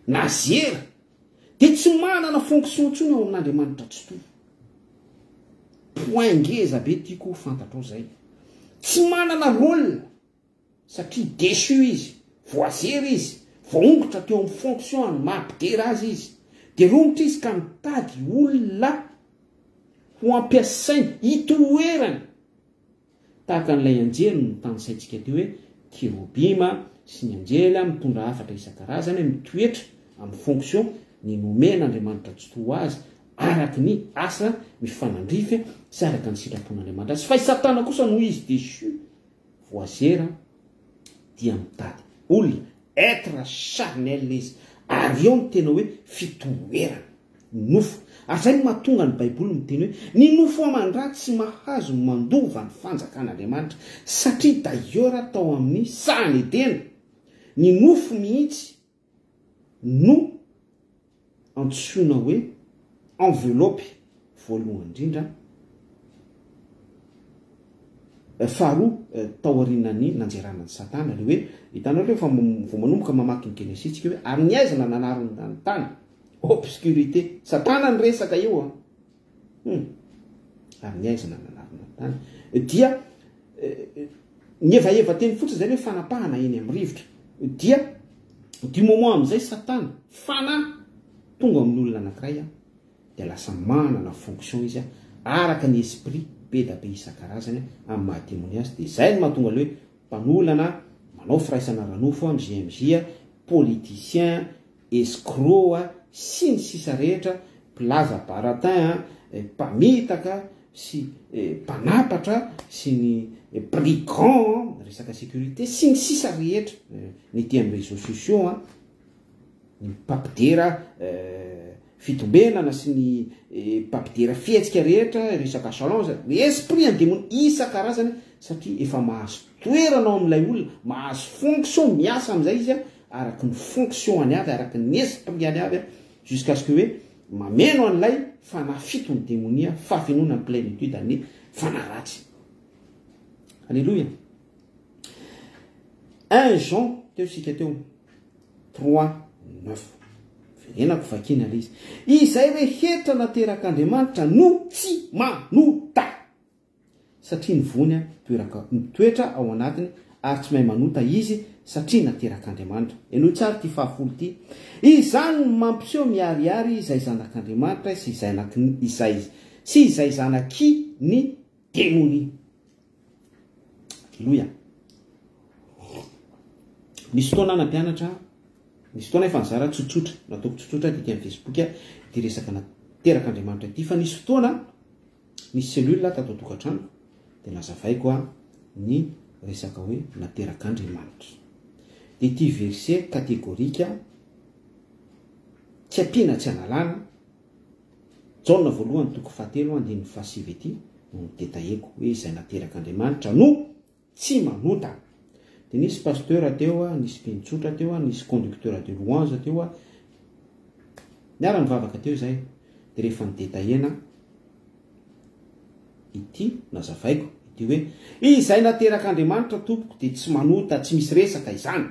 na zera, dia tsy manana fonction intsony ao amin'Andriamanitra Tsitoha. Point ngeza be tiako ho fantatrao izay. Tsy manana rôle. Satria déçu izy, voazera izy, voaongotra teo amin'ny fonction ny maha mpidera azy izy. Dia romotra izy ka mitady olona ho ampiasainy, hitoerany. Tahaka an'ilay anjely notanisaintsika teo hoe kerobima sy ny anjely mitondra hafatra isan-karazany mitoetra amin'ny fonction ny nomen'Andriamanitra Tsitoha azy araka ny asa mifanandrify sy araka ny sitrapon'Andriamanitra azy. Fa i Satana kosa noho izy déçu voazera dia mitady olona, être charnel izy, ary eo ny tena hoe fitoerana, ny nofo. Ary izay no mahatonga ny Baiboly miteny hoe ny nofo aman-dra tsy mahazo mandova ny fanjakan'Andriamanitra, satria d'ailleurs tao amin'ny sahan'Edena, ny nofo mihitsy no antsoina hoe enveloppe voalohany indrindra, faharoa taorianan'ny nanjerana an'i Satana, ilay hoe hitanareo rehefa vao manomboka mamaky ny Genesisy tsika hoe ary ny aizina nanarona ny tany, obscurité, Satana ny resaka io an, hum, ary ny aizina nanarona ny tany dia Ny evaheva teny fotsiny izay ny hoe fanapahana eny amin'ny rivotra dia du moment amin'izay satana, fanahy, tonga amin'ny olona anankiray an, dia lasa manana fonction izy an, araka ny esprit be da be isan-karazany amin'ny maha demony azy, dia izay no mahatonga ilay hoe mpanolana, manao firaisana ara-nofo an, JMJ, politicien, escroc a, sy ny sisa rehetra, mpilaza baratin a, mpamitaka sy mpanapatra sy ny brigand a, resaka sécurité sy ny sisa rehetra, ny ety amin'ny réseaux sociaux a, ny mpampidera. fitombenana sy ny mpampidera fihetsika rehetra, resaka challenge, ny esprit an'ny demony isan-karazany satria efa mahazo toerana ao amin'ilay olona, mahazo fonction miasa amin'izay izy araky ny fonction-ny avy, araky ny esprit-ny avy jusqu'à ce que hoe mameno an'ilay fanahy fiton'ny demonia, fahafenoana ny plénitude an'ny fanahy ratsy. Alléluia. 1 Jean teo isika teo 3 9. Verenako vakiana ilay izy. Izay rehetra naterak'Andriamanitra no tsy manota. Satria ny voany toeraka mitoetra ao anatiny ary tsy mahay manota izy satria naterak'Andriamanitra. Henoy tsara ity fahafolo ity. Izany no mampiseho miharihary izay zanak'Andriamanitra sy izay izay sy izay zanaky ny demonia. Aleloia. Nisy fotoana nampianatra, nisy fotoana efa nizara tsotsotra, nataoko tsotsotra tety amin'ny Facebook ity resaka naterak'Andriamanitra ity, fa nisy fotoana nisy cellule tato an-tokantranoko dia nazavaiko ny resaka hoe naterak'Andriamanitra. Dia ity verset catégorique tsy ampiana tsy analana, Jaona voalohany toko fahatelo andininy fahasivy ity no nodetailleko hoe izay naterak'Andriamanitra no tsy manota. Dia nisy pasteur teo, nisy mpino tsotra teo, nisy conducteur de louange teo, niara nivavaka teo izay. Dia rehefa nodetaillena ity nazavaiko ity hoe izay naterak'Andriamanitra tompoko dia tsy manota, tsy misy resaka izany.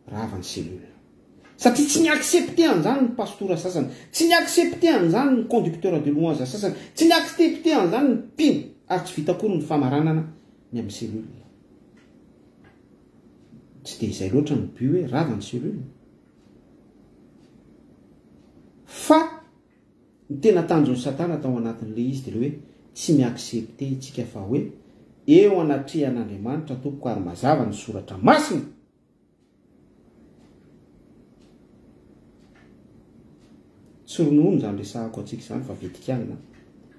Rava ny cellule. Satria tsy ni-accepter an'izany ny pastora sasany, tsy ni-accepter an'izany ny conducteur de louange sasany, tsy ni-accepter an'izany ny mpino, ary tsy vita akory ny famaranana ny amin'ny cellule. Tsy dia izay loatra ny but hoe rava ny cellule. Fa ny tena tanjon'i Satana tao anatin'ilay izy dia ilay hoe tsy mi-accepter isika fa hoe eo anatrehan'Andriamanitra tompoko ary mazava ny soratra masina. Tsy ronono izany resahako antsika izany fa vetikanina.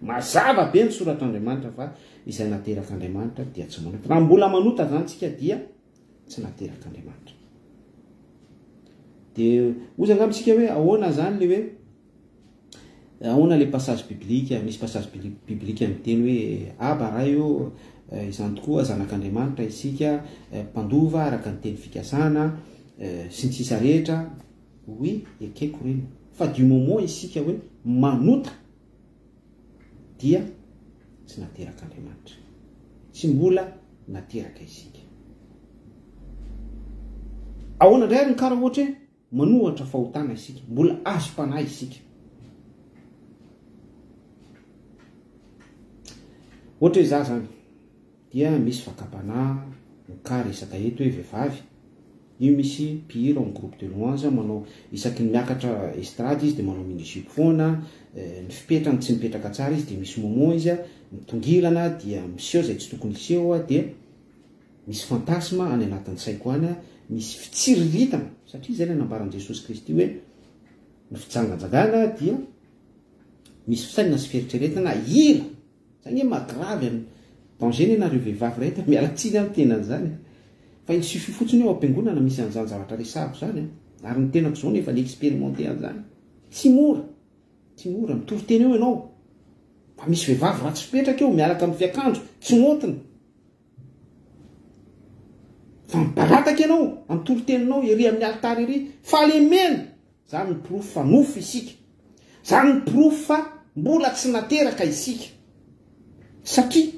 Mazava be ny soratr'Andriamanitra fa izay naterak'Andriamanitra dia tsy manota. Raha mbola manota izany tsika dia tsy naterak'Andriamanitra. Dia hozy angamba tsika hoe ahoana izany le hoe Ahoana le passage biblique, misy passage biblique miteny hoe Aba Ray ô, izany tokoa zanak'Andriamanitra isika, mpandova araka ny teny fikasana, sy ny sisa rehetra, oui ekeko ireny, fa du moment isika hoe manota dia tsy naterak'Andriamanitra, tsy mbola nateraka isika. Ahoana indray ary ny kara ohatra hoe Manohatra fahotana isika, mbola azom-panahy isika. Ohatra hoe za zany dia misy fakam-panahy mika resaka eto hoe vehivavy, io misy mpihira ao amin'ny groupe de louange manao isaky ny miakatra estrade izy dia manao mini jupe foana, ny fipetrany tsy mipetraka tsara izy dia misy moment izy mitongilana dia miseho izay tsy tokony hiseho dia Misy fantasme any anatin'ny saiko any, misy fitsiriritana, satria izay ilay nambaran'i Jesosy Kristy hoe ny fijanganjangana dia misy fisainana sy fieritreretana hila. Zay nge maha grave ny danger ny anareo vehivavy rehetra, miala tsiny aho miteny an'izany. Fa il suffit fotsiny eo am-piangonana misy an'izany zavatra resahako izany an. Ary ny tenako izao no efa ni-expérimenter an'izany. Tsy mora. Tsy mora, mitory teny eo ianao. Fa misy vehivavy ratsy fipetraka eo miaraka amin'ny fiakanjo, tsy maotina. Fa mibarataka ianao amin'ny toriteninao ery amin'ny alitara ery. Fahalemena! Izany ny porofo fa nofo isika. Izany ny porofo fa mbola tsy nateraka isika. Satria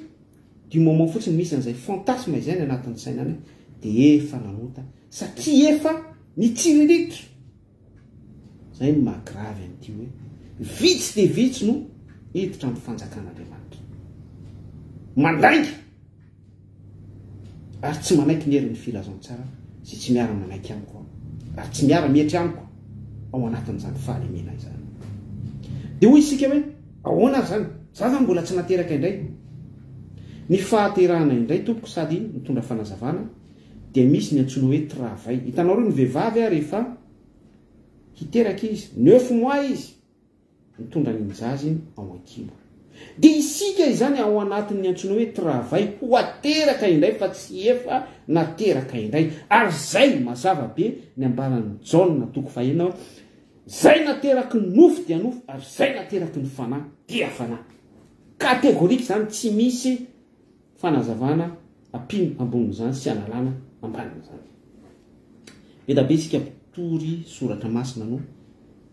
du moment fotsiny misy an'izay fantasme izay any anatin'ny saina any dia efa nanota. Satria efa nitsiriritra. Zay no maha grave an'ity hoe vitsy dia vitsy no hiditra amin'ny fanjakan'Andriamanitra. Mandainga ary tsy manaiky ny herin'ny filazantsara izay tsy miara-manaiky amiko aho ary tsy miara-mietry amiko ao anatin'izany fahalemena izany. Dia hoy isika hoe ahoana ary izany? Za zany mbola tsy nateraka indray. Ny fahaterahana indray tompoko sady mitondra fanazavana dia misy ny antsoina hoe travail. Hitanareo ny vehivavy a rehefa hiteraka izy, neuf mois izy mitondra an'iny zaza iny ao an-kibo. Dia isika izany ao anatin'ny antsoina hoe travail ho ateraka indray fa tsy efa nateraka indray. Ary izay mazava be ny ambaran'i Jaona toko fahenina hoe. Izay nateraky ny nofo dia nofo ary izay nateraky ny fanahy dia fanahy. Catégorique izany, tsy misy fanazavana ampiana ambonin'izany sy analana ambanin'izany. Be da be isika mpitory soratra masina no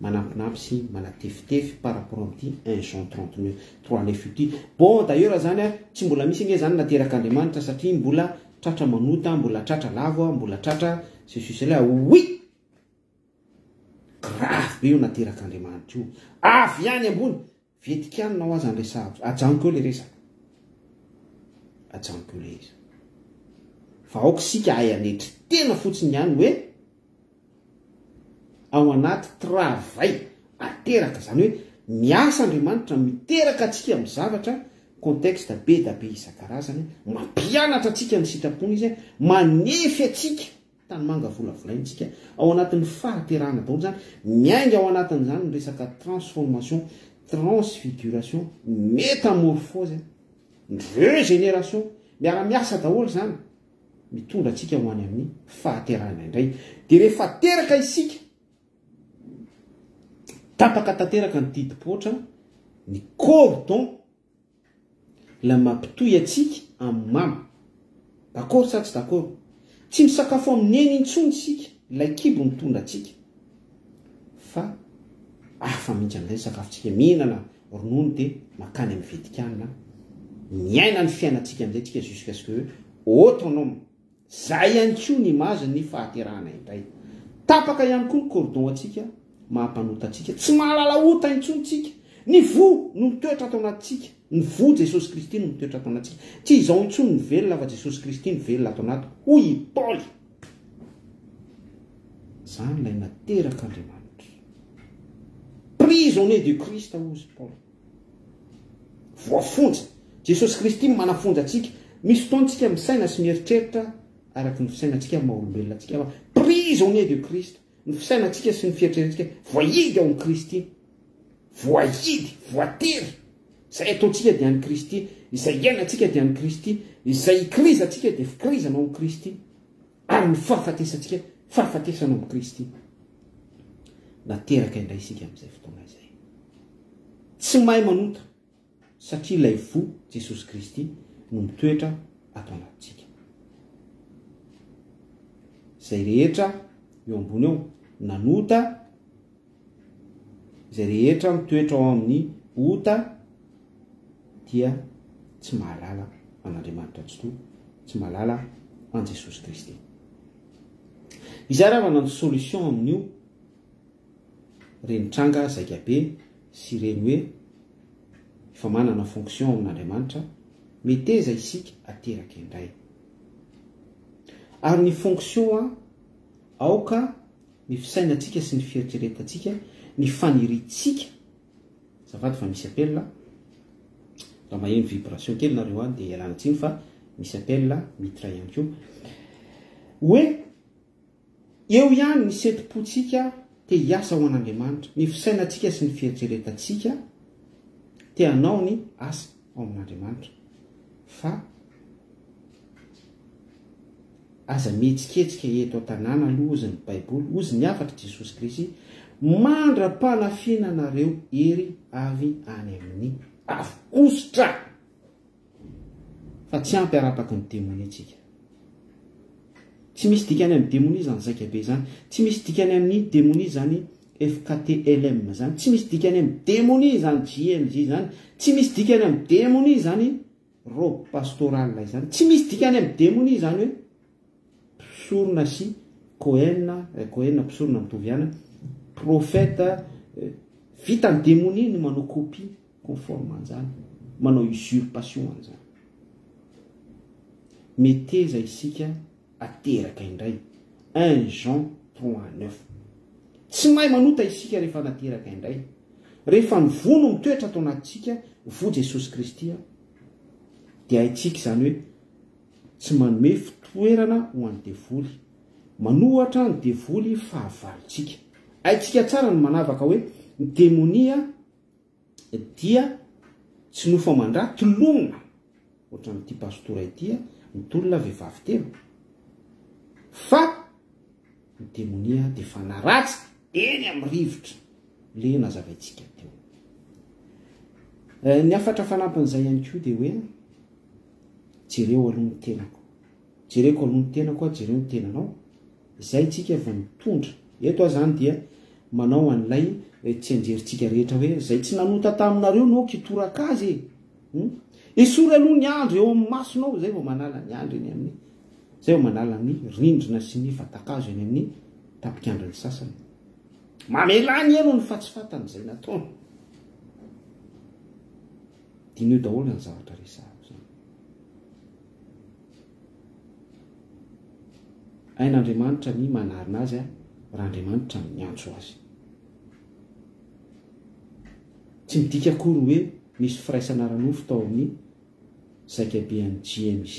manampinampy sy manatefitefy par rapport amin'ity un Jean 39 trois neuf ity. Bon d'ailleurs zany a, tsy mbola misy ange zany naterak'Andriamanitra satria mbola tratra manota, mbola tratra lavo, mbola tratra ceci cela. Oui! Grave be io naterak'Andriamanitra io. Avy any ambony. Vetikanina ho aza ny resahako. Ajanoko eo le resaka. Ajanoko eo le izy. Fa aoka isika hahay hanetry tena fotsiny ihany hoe ao anaty travail ateraka, izany hoe miasa Andriamanitra miteraka antsika amin'ny zavatra contexte be da be isan-karazany, mampianatra antsika ny sitrapony Izy, manefy antsika Tanimanga volavolaintsika ao anatin'ny fahaterahana daholo izany, miainga ao anatin'izany ny resaka transformation, transfiguration, métamorphose, ny régénération, miara-miasa daholo izany, mitondra antsika ho any amin'ny fahaterahana indray. Dia rehefa teraka isika, tapaka tanteraka ny didim-poatra, ny cordon, Ilay mampitohy antsika amin'ny mama. D'accord sa tsy d'accord? Tsy misakafo amin'i Neny intsony isika, ilay kibo nitondra antsika. Fa hafa mihitsy amin'izay ny sakafontsika, mihinana ronono dia makany amin'ny vetikanina, miaina ny fiainantsika amin'izay tsika jusqu'à ce que autonome. Zay ihany koa ny image ny fahaterahana indray. Tapaka ihany koa ny cordon antsika maha mpanota antsika. Tsy mahalala ota intsony tsika. Ny voa no mitoetra ato anatintsika. Ny voa Jesosy Kristy no mitoetra ato anatintsika. Tsy izao intsony ny velona fa Jesosy Kristy no velona ato anatiko hoy i Paoly. Zany ilay naterak'Andriamanitra. Prisonnier du Christ hozy Paoly. Voafonja. Jesosy Kristy no manafonja antsika. Misy fotoana tsika misaina sy mieritreritra araka ny fisainantsika maha olombelona antsika fa prisonnier de Christ ny fisainantsika sy ny fieritreretantsika voahidy ao amin'i Kristy. Voahidy, voatery. Izay ataontsika dia an'i Kristy, izay iainantsika dia an'i Kristy, izay ikirizantsika dia fikirizana ao amin'i Kristy. Ary ny fahafatesantsika, fahafatesana ao amin'i Kristy. Nateraka indray isika amin'izay fotoana izay. Tsy mahay manota satria ilay voa, Jesosy Kristy, no mitoetra ato anatintsika. Izay rehetra eo ambony eo nanota, izay rehetra mitoetra ao amin'ny ota dia tsy mahalala an'Andriamanitra Tsitoha, tsy mahalala an'i Jesosy Kristy. Izay ravana ny solution amin'io reny tranga zaikabe sy ireny hoe efa manana fonction amin'Andriamanitra, meteza isika ateraka indray. Ary ny fonction aoka ny fisainantsika sy ny fieritreretantsika, ny faniriantsika, azafady fa misy appel, raha maheno vibration kely nareo any dia ialana tsiny fa misy appel miditra ihany koa, hoe eo ihany ny setim-pontsika te hiasa ho an'Andriamanitra, ny fisainantsika sy ny fieritreretantsika te hanao ny asa ao amin'Andriamanitra, fa Aza mihetsiketsika eto an-tanàna aloha hozy ny baiboly, hozy ny hafatr'i Jesosy Krisy, mandra-panafinanareo hery avy any amin'ny afo-kositra! Fa tsy ampy arapaky ny demonia tsika. Tsy misy dikany amin'ny demonia izany zaika be izany. Tsy misy dikany amin'ny demonia izany FKTLM izany. Tsy misy dikany amin'ny demonia izany JMJ izany. Tsy misy dikany amin'ny demonia izany Robe pastorale izany. Tsy misy dikany amin'ny demonia izany hoe mpisorona sy Cohen, Cohen mpisorona mitovy ihany, prophète, vitan'ny demonia ny manao copie conforme an'izany, manao usurpation an'izany. Meteza isika ateraka indray. Un Jean 3 9. Tsy mahay manota isika rehefa nateraka indray. Rehefa ny voa no mitoetra ato anatintsika, voa Jesosy Kristy, dia haintsika izany hoe tsy manome fitoerana ho an'ny devoly. Manohatra ny devoly fahavalontsika. Haintsika tsara ny manavaka hoe ny demonia dia tsy nofo aman-dra, tolomina, ohatran'ity pastora ity, mitolona vehivavy telo. Fa ny demonia dia fanahy ratsy eny amin'ny rivotra. le nazavaintsika teo. Ny hafatra fanampin'izay ihany koa dia hoe jereo aloha ny tenako. Jereko aloha ny tenako, jereo ny tenanao. Izay tsika vao mitondra. Eto aho izany dia manao an'ilay tsianjerintsika rehetra hoe izay tsy nanota taminareo no aoka hitoraka azy e. Esory aloha ny andry eo amin'ny masonao izay vao manala ny andry eny amin'ny izay vao manala ny rindrina sy ny vatan-kazo eny amin'ny tapik'andrin'ny sasany. Mamelà ny helony fa tsy fantany izay nataony. Diniho daholo izany zavatra resahako izany. Hain'Andriamanitra ny manarina azy raha Andriamanitra miantso azy. Tsy midika akory hoe nisy firaisana ara-nofo tao amin'ny zaikabean'ny JMJ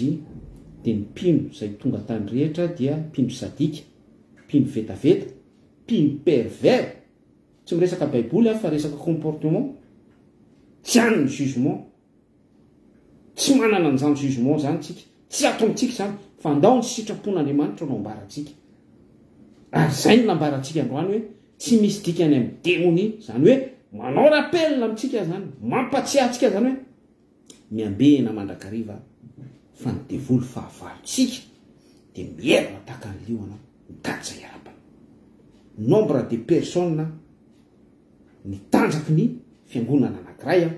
dia ny mpino izay tonga tany rehetra dia mpino sadika, mpino vetaveta, mpino pervers! Tsy miresaka baiboly aho fa resaka comportement, tsy any ny jugement. Tsy manana an'izany jugement izany tsika, tsy ato amintsika izany, fa andao ny sitrapon'Andriamanitra no ambarantsika. Ary izay no nambarantsika androany hoe tsy misy dikany amin'ny demonia, izany hoe manao rappel amintsika izany, mampatsiahy antsika izany hoe miambena mandrakariva fa ny devoly fahavalontsika dia mierona tahaka ny liona mitady izay harapany. Nombre de personnes ny tanjaky ny fiangonana anankiray an,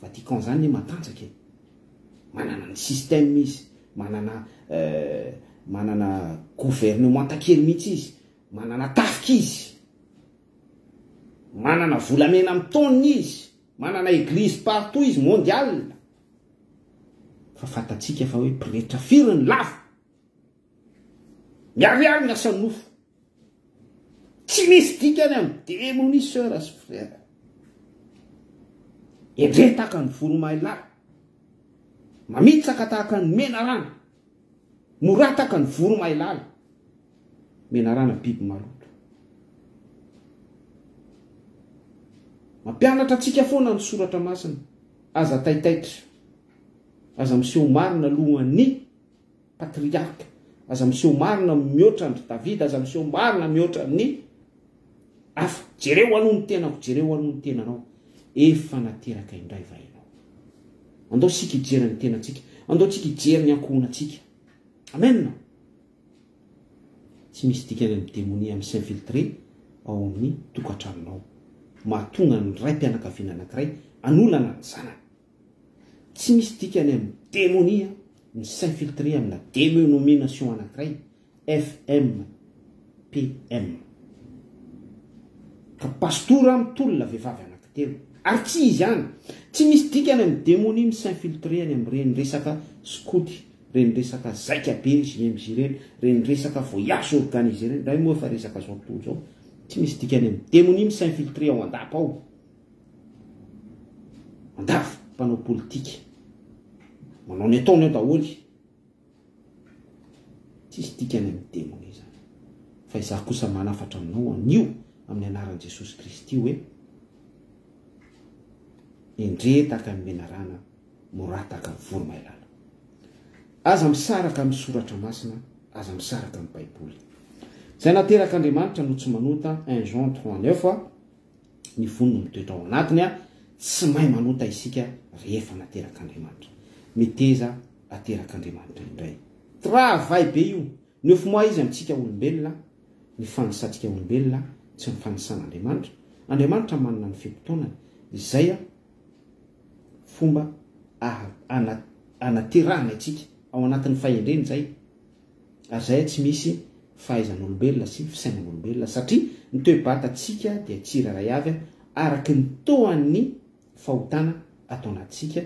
Vatican zany ne matanjaka e! Manana ny système izy, manana manana gouvernementa kely mihitsy izy, manana tafika izy, manana volamena amin'ny tonne izy, manana église partout izy, mondial. Fa fantatsika fa hoe pretra firy ny lavo? Miharihary ny asan'ny nofo. Tsy misy dikany amin'ny demonia sœur sy frère. Endrey tahaka ny voromailala. Mamitsaka tahaka ny menarana. Mora tahaka ny voromailala. Menarana biby maloto. Mampianatra antsika foana ny soratra masina. Aza taitaitra. Aza miseho marina alohan'ny patriarka. Aza miseho marina mihoatra an-dry Davida, aza miseho marina mihoatra ny hafa. Jereo aloha ny tenako, jereo aloha ny tenanao. Efa nateraka indray va ianao? Andao isika hijery ny tenantsika. Andao tsika hijery ny ankohonantsika. Amen. Tsy misy dikany amin'ny demonia mi-s'infiltrer ao amin'ny tokantranonao. Mahatonga ny raim-pianakaviana anankiray hanolana ny zanany. Tsy misy dikany amin'ny demonia ny s'infiltrer amina demenomination anankiray, FMPM. Ka pastora mitolona vehivavy anankitelo. Ary tsy izy ihany. Tsy misy dikany amin'ny demonia mi-s'infiltrer any amin'ireny resaka skoty, ireny resaka zaika be JMJ ireny, ireny resaka voyage organisé ireny, indray moa efa resaka zao tontolo izao. Tsy misy dikany amin'ny demonia mi-s'infiltrer ao an-dapa ao. Mandavo mpanao politika. Manao ny ataony ao daholo. Tsisy dikany amin'ny demonia izany. Fa izaho kosa manafatra aminao anio amin'ny anaran'i Jesosy Kristy hoe Endrey tahaka ny menarana, morà tahaka ny voromailala. Aza misaraka amin'ny soratra masina, aza misaraka amin'ny Baiboly. Izay naterak'Andriamanitra no tsy manota, 1 Jean 3 9, ny fony no mitoetra ao anatiny a, tsy mahay manota isika rehefa naterak'Andriamanitra. Meteza aterak'Andriamanitra indray. Travail be io. Neuf mois izy amintsika olombelona, ny fanisantsika olombelona tsy ny fanisan'Andriamanitra. Andriamanitra manana ny fe-potoanany. Izay a fomba anaterahany antsika ao anatin'ny fahendreny izay. Ary izay tsy misy fahaizan'olombelona sy fisainan'olombelona satria ny toe-batantsika dia tsirairay avy araky ny tohan'ny fahotana ato anatintsika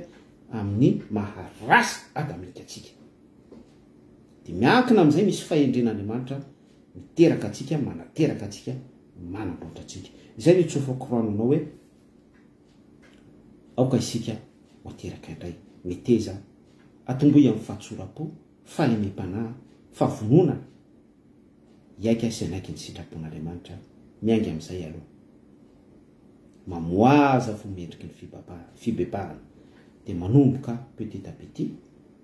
amin'ny maha race adamika antsika. Dia miankina amin'izay misy fahendren'Andriamanitra miteraka antsika, manateraka antsika, manamboatra antsika. Izay no itsofako rano anao hoe aoka isika ho ateraka indray. Meteza, atombohy amin'ny fahatsoram-po. fahalemem-panahy, fahavononana hiaika sy hanaiky ny sitrapon'Andriamanitra, miainga amin'izay aloha. Mamoaza fo mendriky ny fibebahana, dia manomboka petit à petit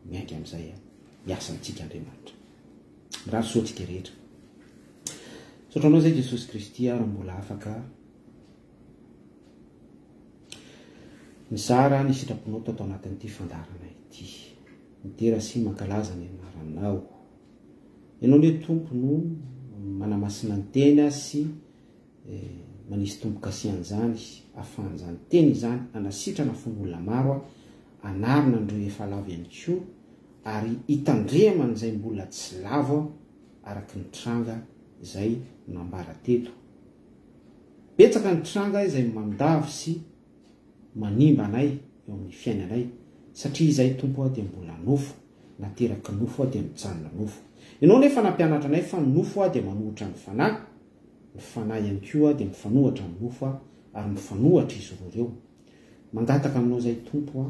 miainga amin'izay hiasa antsika Andriamanitra. Mirary soa antsika rehetra. Misaotra anao izay Jesosy Kristy aho raha mbola afaka. Nizara ny sitraponao tato anatin'ity fandaharana ity. Midera sy mankalaza ny anaranao. Ianao anie Tompo no manamasina ny tena sy manisy tombo-kase an'izany, ahafahan'izany teny izany hanasitrana fon'olona maro, hanarina an'ireo efa lavo ihany koa, ary hitandremana izay mbola tsy lavo araka ny tranga izay nambara teto. Betsaka ny tranga izay mandavo sy manimba anay eo amin'ny fiainanay, satria izahay Tompo a dia mbola nofo, nateraky nofo a dia mijanona nofo. Ianao nefa nampianatra anay fa ny nofo a dia manohitra ny fanahy, ny fanahy ihany koa dia mifanohatra amin'ny nofo a, ary mifanohatra izy roa ireo. Mangataka aminao izay Tompo a,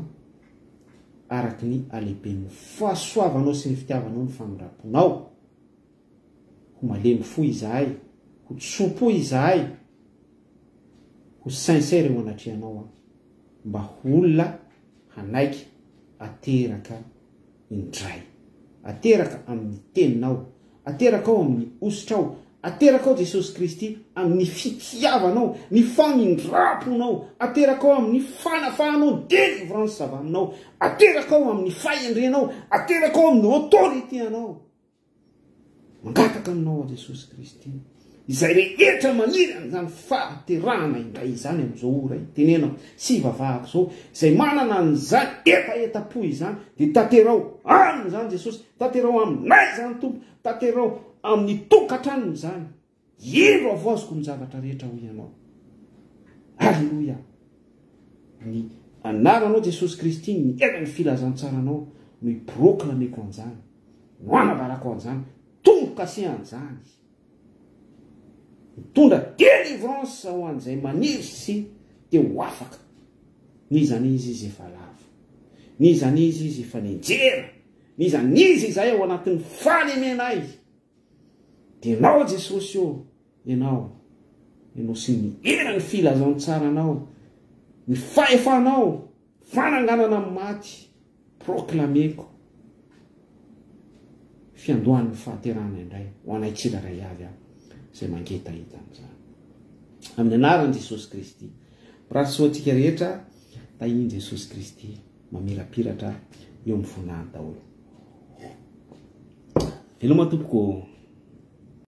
araky ny halehiben'ny fahasoavanao sy ny fitiavanao ny famindram-ponao, ho malemy fo izahay, ho tso-po izahay, ho sincère eo anatrehanao aho, mba ho olona hanaiky ateraka indray. Ateraka amin'ny teninao, ateraka ao amin'ny hosotrao, ateraka ao Jesosy Kristy amin'ny fitiavanao, ny famindram-ponao, ateraka ao amin'ny fanafahanao, délivrance avy aminao, ateraka ao amin'ny fahendrenao, ateraka ao amin'ny autorité anao. Mangataka aminao aho Jesosy Kristy, izay rehetra maniry an'izany fahaterahana indray izany amin'izao ora itenenako sy ivavahako izao, izay manana an'izany hetaheta-po izany, dia tanterao aminy izany Jesosy, tanterao aminay izany Tompo, tanterao amin'ny tokantranony izany. Indro havaoziko ny zavatra rehetra hoy Ianao. Aleloia! Ny anaranao Jesosy Kristy, ny herin'ny filazantsaranao no hi-proclameko an'izany, no anambarako an'izany, tombo-kase an'izany. Mitondra délivrance ho an'izay maniry sy te ho afaka. N'iza n'iza izy efa lavo. N'iza n'iza izy efa nenjera. N'iza n'iza izahay ao anatin'ny fahalemenay. Dia Ianao Jesosy ô, Ianao, Ianao sy ny herin'ny filazantsaranao, ny fahefanao, fananganana amin'ny maty, proclameko fiandohan'ny fahaterahana indray ho anay tsirairay avy aho izay mangetaheta an'izany. Amin'ny anaran'i Jesosy Kristy. Mirary soa antsika rehetra, tahian'i Jesosy Kristy mamirapiratra eo amin'ny voninahiny daholo. Veloma tompoko.